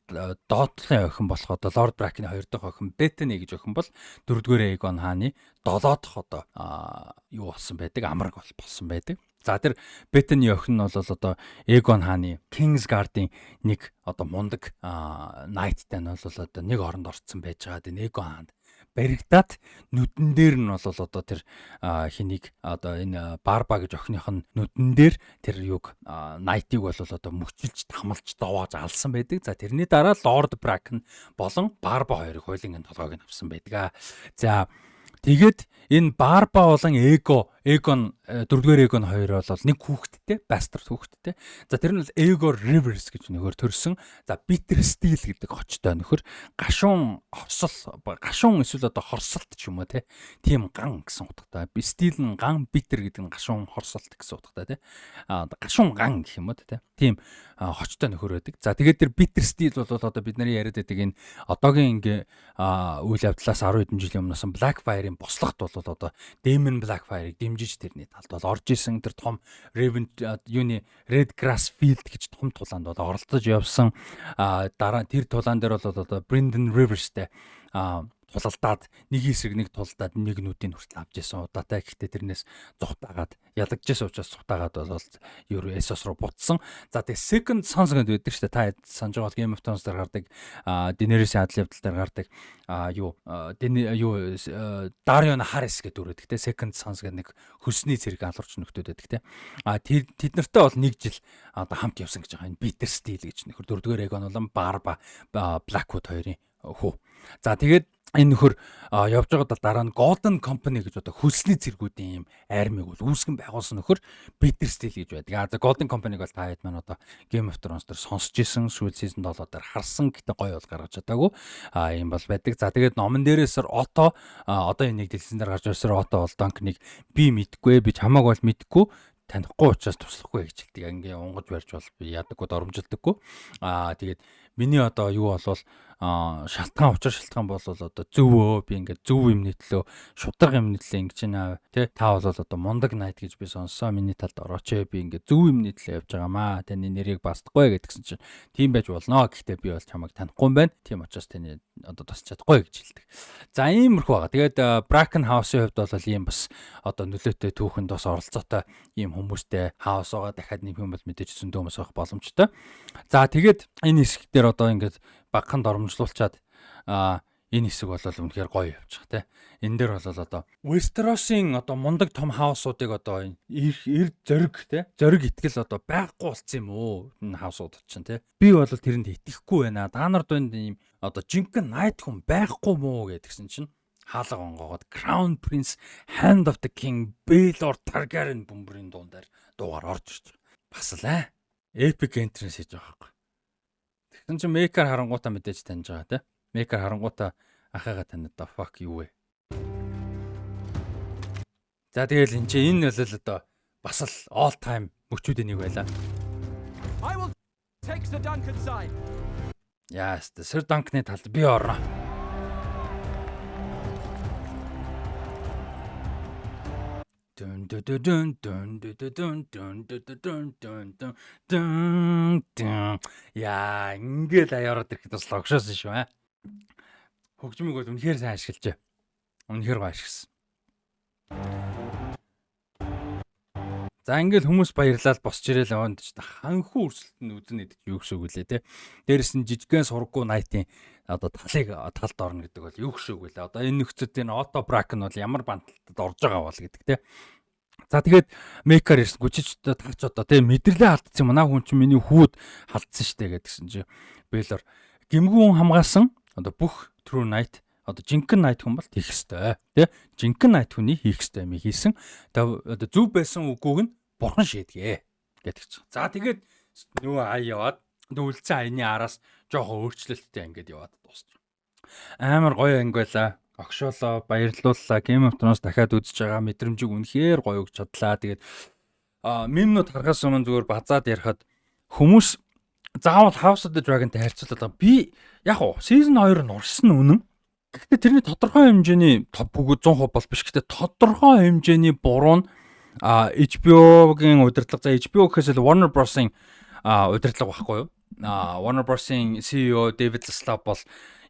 A: доотлын охин болох одоо Lord Bracken-ы хоёр дахь охин Bethany гэж охин бол дөрөвдүгээр Aegon хааны долоо дахь одоо юу болсон байдаг, амраг болсон байдаг. За, тэр Bethany охин нь бол одоо Aegon хааны Kingsguard-ын нэг одоо мундаг Knight-тай нь бол одоо нэг оронд орцсон байж байгаа. Энэ Aegon хаанд баригдаад нүдэн дээр нь бол одоо тэр хэнийг, одоо энэ Барба гэж охиных нь нүдэн дээр тэр юг, Knight-ыг бол одоо мөчилж, тамалж, зовоож алсан байдаг. За, тэрний дараа Lord Bracken болон Барба хоёрыг хоёулын толгойг нь авсан байдаг. За, тэгээд энэ Барба болон Эго Эгон, дөрөвдүгээр Эгон хоёр бол нэг хүүхэдтэй, bastard хүүхэдтэй. За, тэр нь бол Aegor Rivers гэж нөхөр төрсөн. За, Bitter Steel гэдэг хочтой нөхөр, гашуун хорсол, гашуун эсвэл одоо хорсолт ч юм уу те. Тийм ган гэсэн утгатай. Steel нь ган, bitter гэдэг нь гашуун хорсолт гэсэн утгатай те. Гашуун ган гэх юм уу те. Тийм хочтой нөхөр байдаг. За, тэгээд тэр Bitter Steel бол одоо бид нарын яриад байдаг энэ одоогийн ингээ үйл явдлаас 10 хэдэн жилийн өмнөөс Blackfyre-ын бослогот бол одоо Daemon Blackfyre-ыг дэмжиж тэрний талд бол орж исэн, тэр том Raven юуны Redgrass Field гэж том тулаанд бол оролцож явсан. Дараа тэр тулаан дээр бол одоо Brynden Rivers-тэй тулалдаад нэг эсрэг нэг тулалдаад нэг нүдийг хүртэл авч исэн удаатай. Гэхдээ тэрнээс зугтаагаад ялагдчихсан учраас зугтаагаад бол ер Essos руу бутсан. За тэгээ Second Sons гэдэг байдаг шүү дээ. Та санаж байгаа бол Game of Thrones дээр гардаг, Daenerys-ийн адал явдал дээр гардаг юу юу Daario Naharis гэдэг дүр байдаг те. Second Sons гэдэг нэг хөлсний цэрэг алуурч нөхдүүд байдаг те. А тэд нартай бол нэг жил одоо хамт явсан гэж байгаа. Энэ Peter Steele гэж нөхөр дөрөвдүгээр Aegon болон Barba Blackwood хоёрын хүү. За тэгээд энэ нөхөр явж байгаад дараа нь Golden Company гэж одоо хөлсний цэргүүдийн юм армийг бол үүсгэн байгуулсан нөхөр Peter Steele гэж байдаг. А за Golden Company-г бол та хэд маань одоо Game of Thrones дээр сонсч исэн, сүүл season 7 дээр харсан, гэтээ гоё бол гаргаж чадаагүй. А ийм бол байдаг. За тэгээд номон дээрээс Otto, одоо энэ нэг дэлгэцэн дээр гарч ирсэн Otto бол Dunk-ыг би мэдгүй, би чамааг бол мэдгүй, танихгүй учраас туслахгүй гэж хэлдэг. Ингээ унгаж барьж бол би ядаггүй, доромжилдаггүй. Аа тэгээд миний одоо юу болвол шалтгаан, учир шалтгаан бол одоо зөв өө, би ингээд зөв юмны төлөө, шударга юмны төлөө ингэж байна тий. Та бол одоо мундаг knight гэж би сонссон, миний талд орооч ээ, би ингээд зөв юмны төлөө явж байгаамаа, таны нэрийг бастахгүй гэдгсэн чинь тийм байж болно, гэхдээ би бол чамайг танихгүй юм байна, тийм учраас таны одоо тусч чадахгүй гэж хэлдэг. За иймэрхүү байгаа. Тэгээд Bracken House-ийн хувьд бол ийм бас одоо нөлөөтэй түүхэнд бас оролцоотой ийм хүмүүстэй house байгаа. Дахиад нэмэх юм бол мэдээж зөндөө хүмүүс байх боломжтой. За тэгээд энэ хэсэг дээр одоо ингээд багахан доромжлуулчаад энэ хэсэг бол үнэхээр гоё явж байгаа те. Энэ дээр бол одоо Westeros-ын одоо мундаг том house уудыг одоо эр зориг те, зориг итгэл одоо байхгүй болсон юм уу энэ house ууд чинь те. Би бол тэрэнд итгэхгүй байна. Та нар дунд ийм одоо жинхэнэ knight хүн байхгүй мүү гэдгсэн чинь хаалга онгоогоод Crown Prince, Hand of the King Baelor Targaryen бөмбөрийн дуун дээр дуугаар орж ирж байгаа. Бас л epic entrance хийж байгаа байхгүй. Тэгсэн чинь Maekar харангуутаа мэдээж таньж байгаа те. Maekar харангуутаа ахыгаа таниад the fuck юу вэ? За тэгэл энэ чинь энэ бол одоо бас л all time мөчүүдийн нэг байлаа.
E: I will take Sir Duncan's side.
A: Яа, Sir Duncan-ы талд би орно. Дүн дүн дүн дүн дүн дүн дүн дүн дүн дүн дүн дүн дүн. Яа, ингээл аяараад ирэхэд бас логшоосон шүү аа. Хөгжмийг бол үнэхээр сайн ашиглажээ. Үнэхээр гоё ашигласан. За ингээл хүмүүс баярлал босч ирээл яванд ч ханхүү өрсөлдөнд үзнэ гэдэг юу гэсэн үг лээ те. Дээрэс нь жижигхэн сургуу knight-ын одоо талыг талд орно гэдэг бол юу гэсэн үг лээ. Одоо энэ нөхцөлд энэ Otto Bracken бол ямар банталтад орж байгаа бол гэдэг те. За тэгээд Maekar ирсэн гүчиж таач одоо те мэдрэлээ алдсан юм. Наа хүн чинь миний хүүд халдсан штэ гэдгсэн чи Baelor гимгүүн хамгаалсан одоо бүх True Knight, одоо жинхэнэ knight хүн бол тийх ёстой тий, жинхэнэ knight хүний хийх ёстой юм хийсэн. Одоо зөв байсан үгүйг нь бурхан шийдгээ гэдэг чинь. За тэгээд нөгөө ая яваад үлдсэн аяны араас жоохон өөрчлөлттэй ингээд яваад дуусчих. Амар гоё анги байла. Огшоолоо, баярлууллаа. Game of Thrones дахиад үзэж байгаа мэдрэмжийг үнэхээр гоё өгч чадлаа. Тэгээд meme нүүд харахаас өмнө зүгээр базаад ярихад хүмүүс заавал House of the Dragon-тай харьцуулаад байгаа. Би яг уу season 2 нь урсан үнэн. Гэхдээ тэрний тодорхой хэмжээний бүгд 100% бол биш. Гэхдээ тодорхой хэмжээний буруу нь HBO-гийн удирдлага, за HBO гэхээс л Warner Bros-ын удирдлага байхгүй юу? Warner Bros-ын CEO David Zaslav бол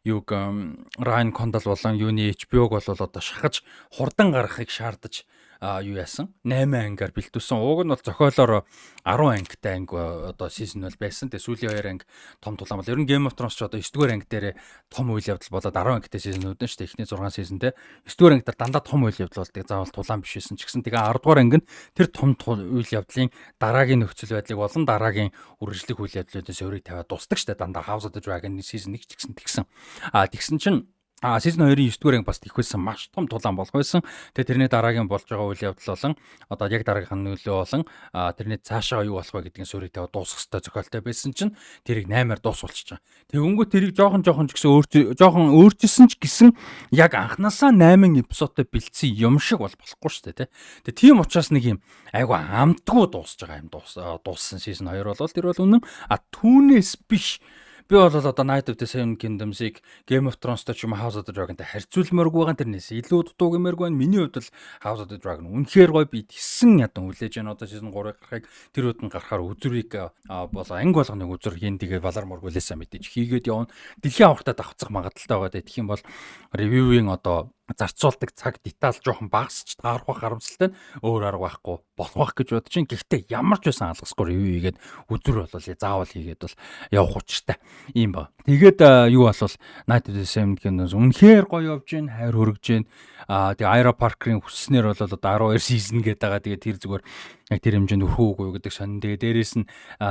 A: юг Ryan Condal болон юуны HBO-г бол одоо шахаж хурдан гаргахыг шаардаж юу яасан 8 ангиар бэлтүүлсэн. Уг нь бол зохиолоор 10 ангитай анги одоо season бол байсан. Тэгээ сүүлийн 2 анги том тулаан бол ер нь Game of Thrones ч одоо 9 дугаар анги дээр том үйл явдал болоод 10 ангитай season үүд нь шүү дээ. Эхний 6 season те 9 дугаар анги дээр дандаа том үйл явдал болдог. Заавал тулаан биш байсан ч гэсэн тэгээ 10 дугаар анги нь тэр том үйл явдлын дараагийн нөхцөл байдлыг болон дараагийн үргэлжлэх үйл явдлуудын суурийг тавиад дуустдаг шүү дээ. Дандаа House of the Dragon season 1 ч гэсэн тэгсэн. А тэгсэн чинь season 2-ын 9 дугаар анги бас тэгхүйсэн маш том тулаан болох байсан. Тэгээ тэрний дараагийн болж байгаа үйл явдал болон одоо яг дараагийнх нь нөлөө болон тэрний цаашаа юу болох вэ гэдгийн суурийг тавиад дуусгах ёстой зохиолтой байсан чинь тэрийг 8-аар дуусгуулчихж байгаа. Тэгэнгүүт тэрийг жоохон жоохон ч гэсэн жоохон өөрчилсөн ч гэсэн яг анханасаа 8 эпизодтой бэлдсэн юм шиг бол болохгүй шүү дээ, тэ. Тэгээ тийм учраас нэг юм айгу амтгүй дуусж байгаа юм дууссан season 2 бол тэр бол үнэн. А түүнээс биш би Би бол одоо Knight of the Seven Kingdoms-ыг Game of Thrones-той ч юм House of the Dragon-тай харьцуулмааргүй байгаа. Тэрнээс илүү дутуу гэмээргүй байна. Миний хувьд бол House of the Dragon үнэхээр гоё, би тэгсэн ядан хүлээж байна. Одоо season 3-ыг гарахыг, тэр үд нь гарахаар үзүрийг бол анги болгоныг үзүр хийн, тэгээ балар мөргүүлээсээ мэдээж хийгээд явна. Дэлхийн аврагтаа давхцах магадлалтай байгаа. Тэгэх юм бол review-ийн одоо зарцуулдаг цаг деталь жоохон багасч таарах бах, харамсалтай нь өөр арга байхгүй болох байх гэж бодож чинь. Гэхдээ ямар ч байсан алгасгүй review хийгээд, үзүр бол заавал хийгээд бол явах учиртай ийм ба. Тэгээд юу болвол Knight of the Seven Kingdoms үнэхээр гоё явж гин, хайр хөргөж гин. Тэгээ Ira Parker-ын хүсснээр бол одоо 12 season гэдэг байгаа. Тэгээд тэр зүгээр яг тэр хэмжээнд өрхөө үгүй гэдэг сонин. Тэгээ дээрэс нь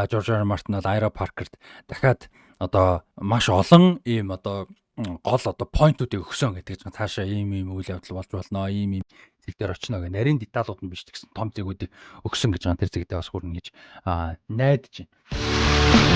A: George R. R. Martin бол Ira Parker-т дахиад одоо маш олон ийм одоо гол одоо point уудыг өгсөн гэдэг чинь цаашаа ийм ийм үйл явдал болж болно, ийм ийм зэг дээр очино гэх нарийн деталууд нь биш гэсэн том зэгүүдийг өгсөн гэж байгаа. Тэр зэгдээ бас хүрнэ гэж найдаж байна.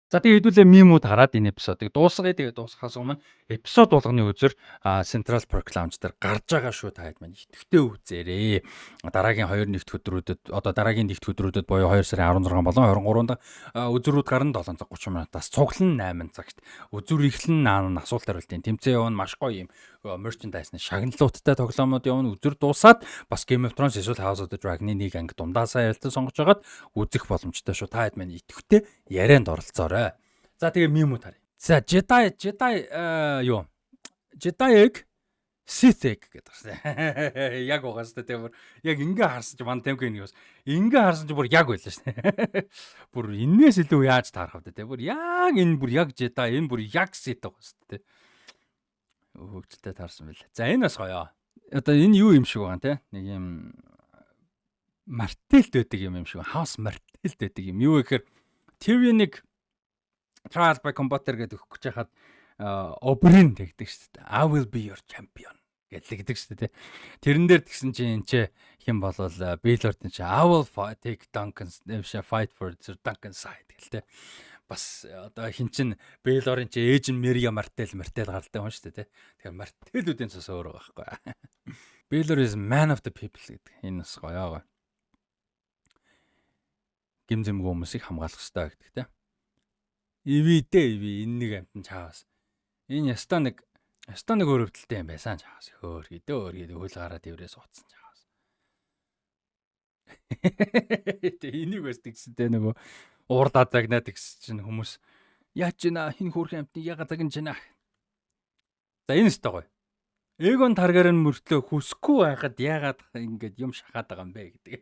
A: За, тэгээ хэдүүлээ meme үүд хараад энэ эпизодыг дуусгая. Тэгээ дуусгахаас өмнө эпизод болгоны үзэр Central Park Lounge дээр гарч байгаа шүү. Та хэд маань идэвхтэй үзээрэй. Дараагийн 2 нэгт өдрүүдэд, одоо дараагийн нэгт өдрүүдэд буюу 2 сарын 16 болон 23-нд үзрүүд гарна. 7 цаг 30 минутаас цуглан 8 цагт үзүр эхлэн, асуулт хариултын тэмцээн явна. Маш гоё юм merchandise-ны шагналуудтай тоглоомнууд явна. Үзүр дуусаад бас Game of Thrones эсвэл House of the Dragon-ы нэг анги дундаасаа ярилцан сонгож агаад үзэх боломжтой шүү. Та хэд маань идэвхтэй ярианд оролцоорой. За, тэгээ meme үү тарь. За, Jedi юу? Jedi egg, Sith egg гэдэг байна. Яг байгаа шүү дээ. Бүр яг ингээ харсан чи ман тамки нэг бас ингээ харсан чи бүр яг байлаа шүү дээ. Бүр энээс илүү яаж таарах вэ те? Бүр яг энэ бүр яг Jedi, энэ бүр яг Sith байгаа шүү дээ. Хөгжилтэй таарсан байл. За, энэ бас гоё. Одоо энэ юу юм шиг байгаа те? Нэг юм Martell д байдаг юм шиг. House Martell д байдаг юм. Юу гэхээр Tyrion-ыг Trial by Combat гэдэг өгөх гэж хахад Oberyn тэгдэг шүү дээ. "I will be your champion" гэдэг шүү дээ. Тэрэн дээр тэгсэн чинь энэ ч хэн болвол Baelor-ын чи "I will take Duncan's fight for Duncan side" гэл те. Бас одоо хин чин Baelor-ын чи ээж нь Meria Martell Martell гаралтай юм шүү дээ те. Тэгэхээр Martell-үүдийн цус өөр байгаа байхгүй. "Baelor is man of the people" гэдэг. Энэ бас гоё гоё. Гим зэмгүй хүмүүсийг хамгаалах хэрэгтэй гэдэг те. Ивидэ иви, энэ нэг амтан чаавас. Энэ ястаа нэг өөр өвдөлтэй юм байсан чаавас. Хөөр гэдэг өөр гэдэг хөл гараад иврээ суудсан чаавас. Тэ, энийг бас тэгсэн те, нөгөө уурдаа загнаад тэгсэн чинь хүмүүс яаж гинэ, хин хөөрхөн амтныг яга загнаж гинэ. За, энэ өстой гоё. Ээгон Таргарен мөртлөө хүсэхгүй байхад яагаад ингэж юм шахаад байгаа юм бэ гэдэг.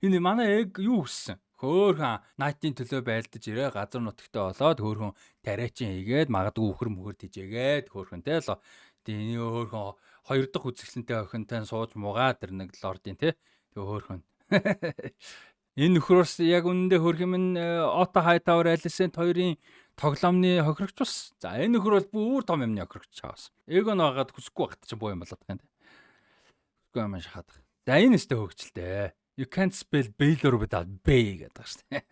A: Энэ манай эг юу хүссэн? Хөөхөн Night-ийн төлөө байлдаж ирээ, газар нутагтай болоод хөөхөн тариачин хийгээд, магадгүй үхэр мөхөр тижээгээд хөөхөн те л тийм хөөхөн хоёр дахь үзэсгэлэнтэй охинтой сууж муугаа тэр нэг лордын те, тэгээ хөөхөн. Энэ нөхөр бас яг үнэндээ хөрх юм нь Otto Hightower, Alicent хоёрын тоглоомны хохирогч бас. За, энэ нөхөр бол бүр том юмны хохирогч чаавас. Эго наагаад хүсэхгүй багт чи боо юм болоод байгаа юм. Хүсэхгүй юм шахаад. За, энэ өстэй хөгжилтэй. "You can't spell Baelor without Bay" гэдэг шүү дээ.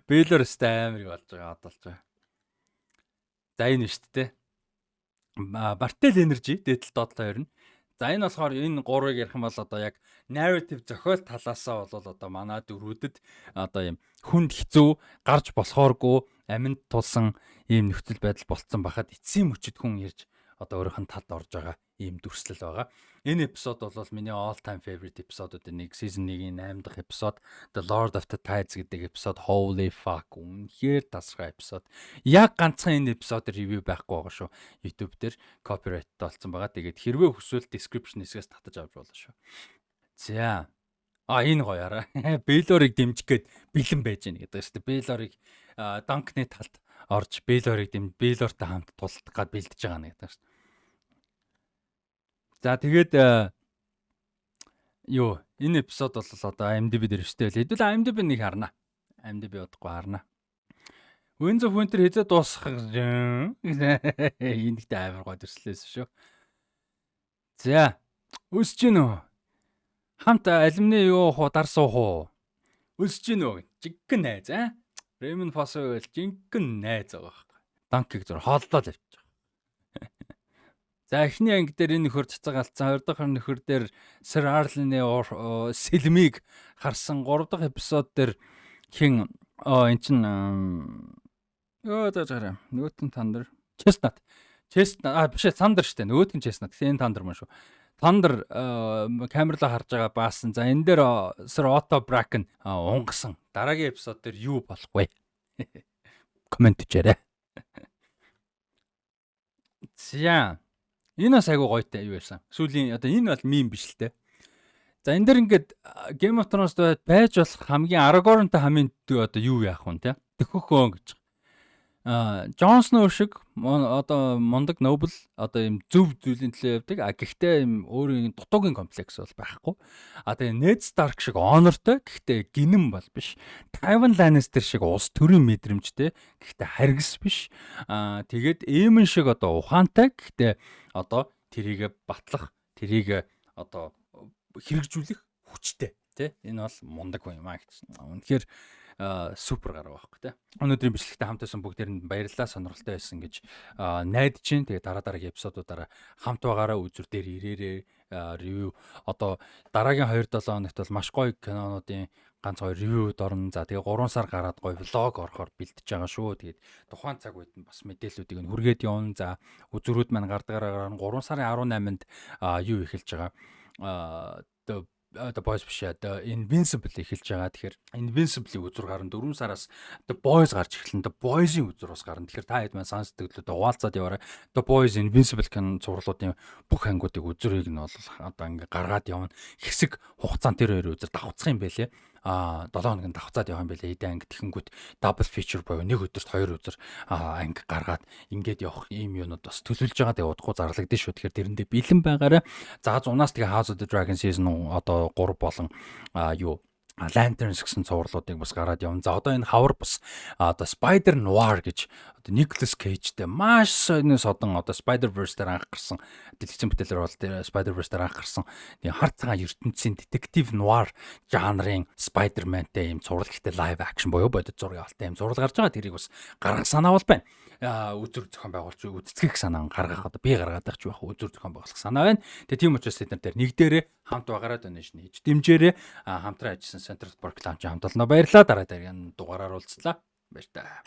A: Baelor өстэй амар болж байгаа, одолж байгаа. За, энэ шүү дээ. Martell Energy дээдл доотлоо хоёр нь. За, энэ болохоор энэ гурвыг ярих юм бол одоо яг narrative зохиол талаасаа бол одоо манай дөрүүдэд одоо юм хүнд хэцүү, гарч болохооргүй аминд тулсан ийм нөхцөл байдал болцсон байхад эцсийн мөчөд хүн ирж одоо өөрийнх нь талд орж байгаа ийм дүрслэл байгаа. Энэ эпизод бол миний all time favorite эпизодуудын нэг, season 1-ийн 8 дахь эпизод, The Lord of the Tides гэдэг эпизод. Holy fuck, үнэхээр тасархай эпизод. Яг ганцхан энэ эпизодын review байхгүй байгаа шүү. YouTube дээр copyright болсон байгаа. Тэгээд хэрвээ хүсвэл description хэсгээс татаж авч болно шүү. За. А, энэ гоё араа. Baelor-ыг дэмжих гээд бэлэн байж гэнэ гэдэг шүү дээ. Baelor-ыг Dunk-ны талд орж Baelor-ыг Baelor-тай хамт тулдах гад бэлдэж байгаа нэг гэдэг шүү дээ. За, тэгээд юу, энэ эпизод бол одоо IMDb дээр өстэй байл. Хэдүүл IMDb нэг харна. IMDb удахгүй харна. Winds of Winter хэзээ дуусах энэ гэхдээ амар гой төслөөс шүү. За, өсөж гин үү? Хамт алимны юу уух уу, дар суух уу? Өсөж гин үү? Жинхэнэ найз аа. Рэймон Фосо бол жинхэнэ найз байгаа байхгүй. Данкийг зур хооллоод явчих. За, эхний анги дээр энэ нөхөр цацаг алдсан. Хоёр дахь нөхөр дээр Сэр Арлины сэлмийг харсан. Гурав дахь эпизод дээр хин эн чин ёо за за нөгөөт нь Thunder Chestnut. Chestnut а биш, Thunder штэ. Нөгөөт нь Chestnut. Энэ Thunder мөн шүү. Thunder камерлаа харж байгаа баасан. За, энэ дээр Sir Otto Bracken унгасан. Дараагийн эпизод дээр юу болох вэ? Коммент хийрээ. За. Энэ бас айгу гоётой юу байсан. Сүүлийн одоо энэ бол meme биш л те. За, энэ дэр ингээд Game of Thrones байж болох хамгийн Aragorn-тай хамгийн одоо юу яах вэ те? Төхөхөө гэж. А Джон Сноу шиг одоо мундаг noble, одоо ийм зөв зүйлийн төлөө явдаг. А гэхдээ ийм өөрийн дутуугийн комплекс бол байхгүй. А тэгээ Ned Stark шиг honorтой, гэхдээ гинэн бол биш. Tywin Lannister шиг улс төрийн мэдрэмжтэй, гэхдээ харгас биш. А тэгээд Aemon шиг одоо ухаантай, гэхдээ одоо тэрийг батлах, тэрийг одоо хэрэгжүүлэх хүчтэй тий. Энэ бол мундаг хүн юм а гэсэн. Үнэхээр супер гараа байхгүй тий. Өнөөдрийн бичлэгтээ хамт байсан бүгдээрэнд баярлалаа, сонирхолтой байсан гэж найдаж чинь. Тэгээ дараа дараагийн эпизодуудаараа хамт байгаараа, үзүр дээр ирээрээ, review одоо дараагийн 2 7 хоногт бол маш гоё кинонуудын ганц хоёр review д орно. За, тэгээ 3 сар гараад гоё vlog орохоор бэлтэж байгаа шүү. Тэгээд тухайн цаг үед нь бас мэдээллүүдийг нь хүргээд явна. За, үзүрүүд маань гардгаараа 3 сарын 18-нд юу эхэлж байгаа. The Boys биш ээ. The Invincible эхэлж байгаа. Тэгэхээр Invincible-ийн үзүр гарна. 4 сараас The Boys гарч эхэлнэ. The Boys-ийн үзүр бас гарна. Тэгэхээр та хэд маань санс сэтгэлдээ хуваалцаад яваарай. The Boys, Invincible кино цувралуудын бүх ангиудыг үзүрийг нь бол одоо ингээ гаргаад явна. Хэсэг хугацаанд тэр хоёр үзүр давхцах юм байлээ. 7 хоног давхцаад явах юм байлээ. Хэдэн анги тэгэнгүүт double feature буюу нэг өдөрт хоёр үзэр анги гаргаад ингээд явах ийм юунууд бас төлөвлөж байгаа. Тэгээ удахгүй зарлагдана шүү. Тэгэхээр тэрэндээ бэлэн байгаарай. За, зунаас тэгээ House of the Dragon season одоо 3 болон юу Lanterns гэсэн цувралуудыг бас гараад явна. За, одоо энэ хавар бас одоо Spider Noir гэж одоо Nicolas Cage-тэй маш сонин содон одоо Spider-Verse дээр анх гарсан, дэлгэцэн бүтээлэр бол Spider-Verse дээр анх гарсан нэг хар цагаан ертөнцийн detective noir жанрын Spider-Man-тэй ийм цуврал, гэхдээ live action буюу бодит зураг авалтай ийм цуврал гарч байгаа. Тэрийг бас гаргах санаа бол байна. Үзүр зохион байгуулж үзэцгэх санаа гаргах, одоо би гаргаад байх ч байх, үзүр зохион байгуулах санаа байна. Тэгээ тийм учраас тэд нар дээр нэг дээрээ хамт байгаараа, donation хийж дэмжээрэй. Хамтран ажилласан Central Park Lounge хамт олноо баярлалаа. Дараа дараагийн дугаараар уулзлаа. Баяр таа.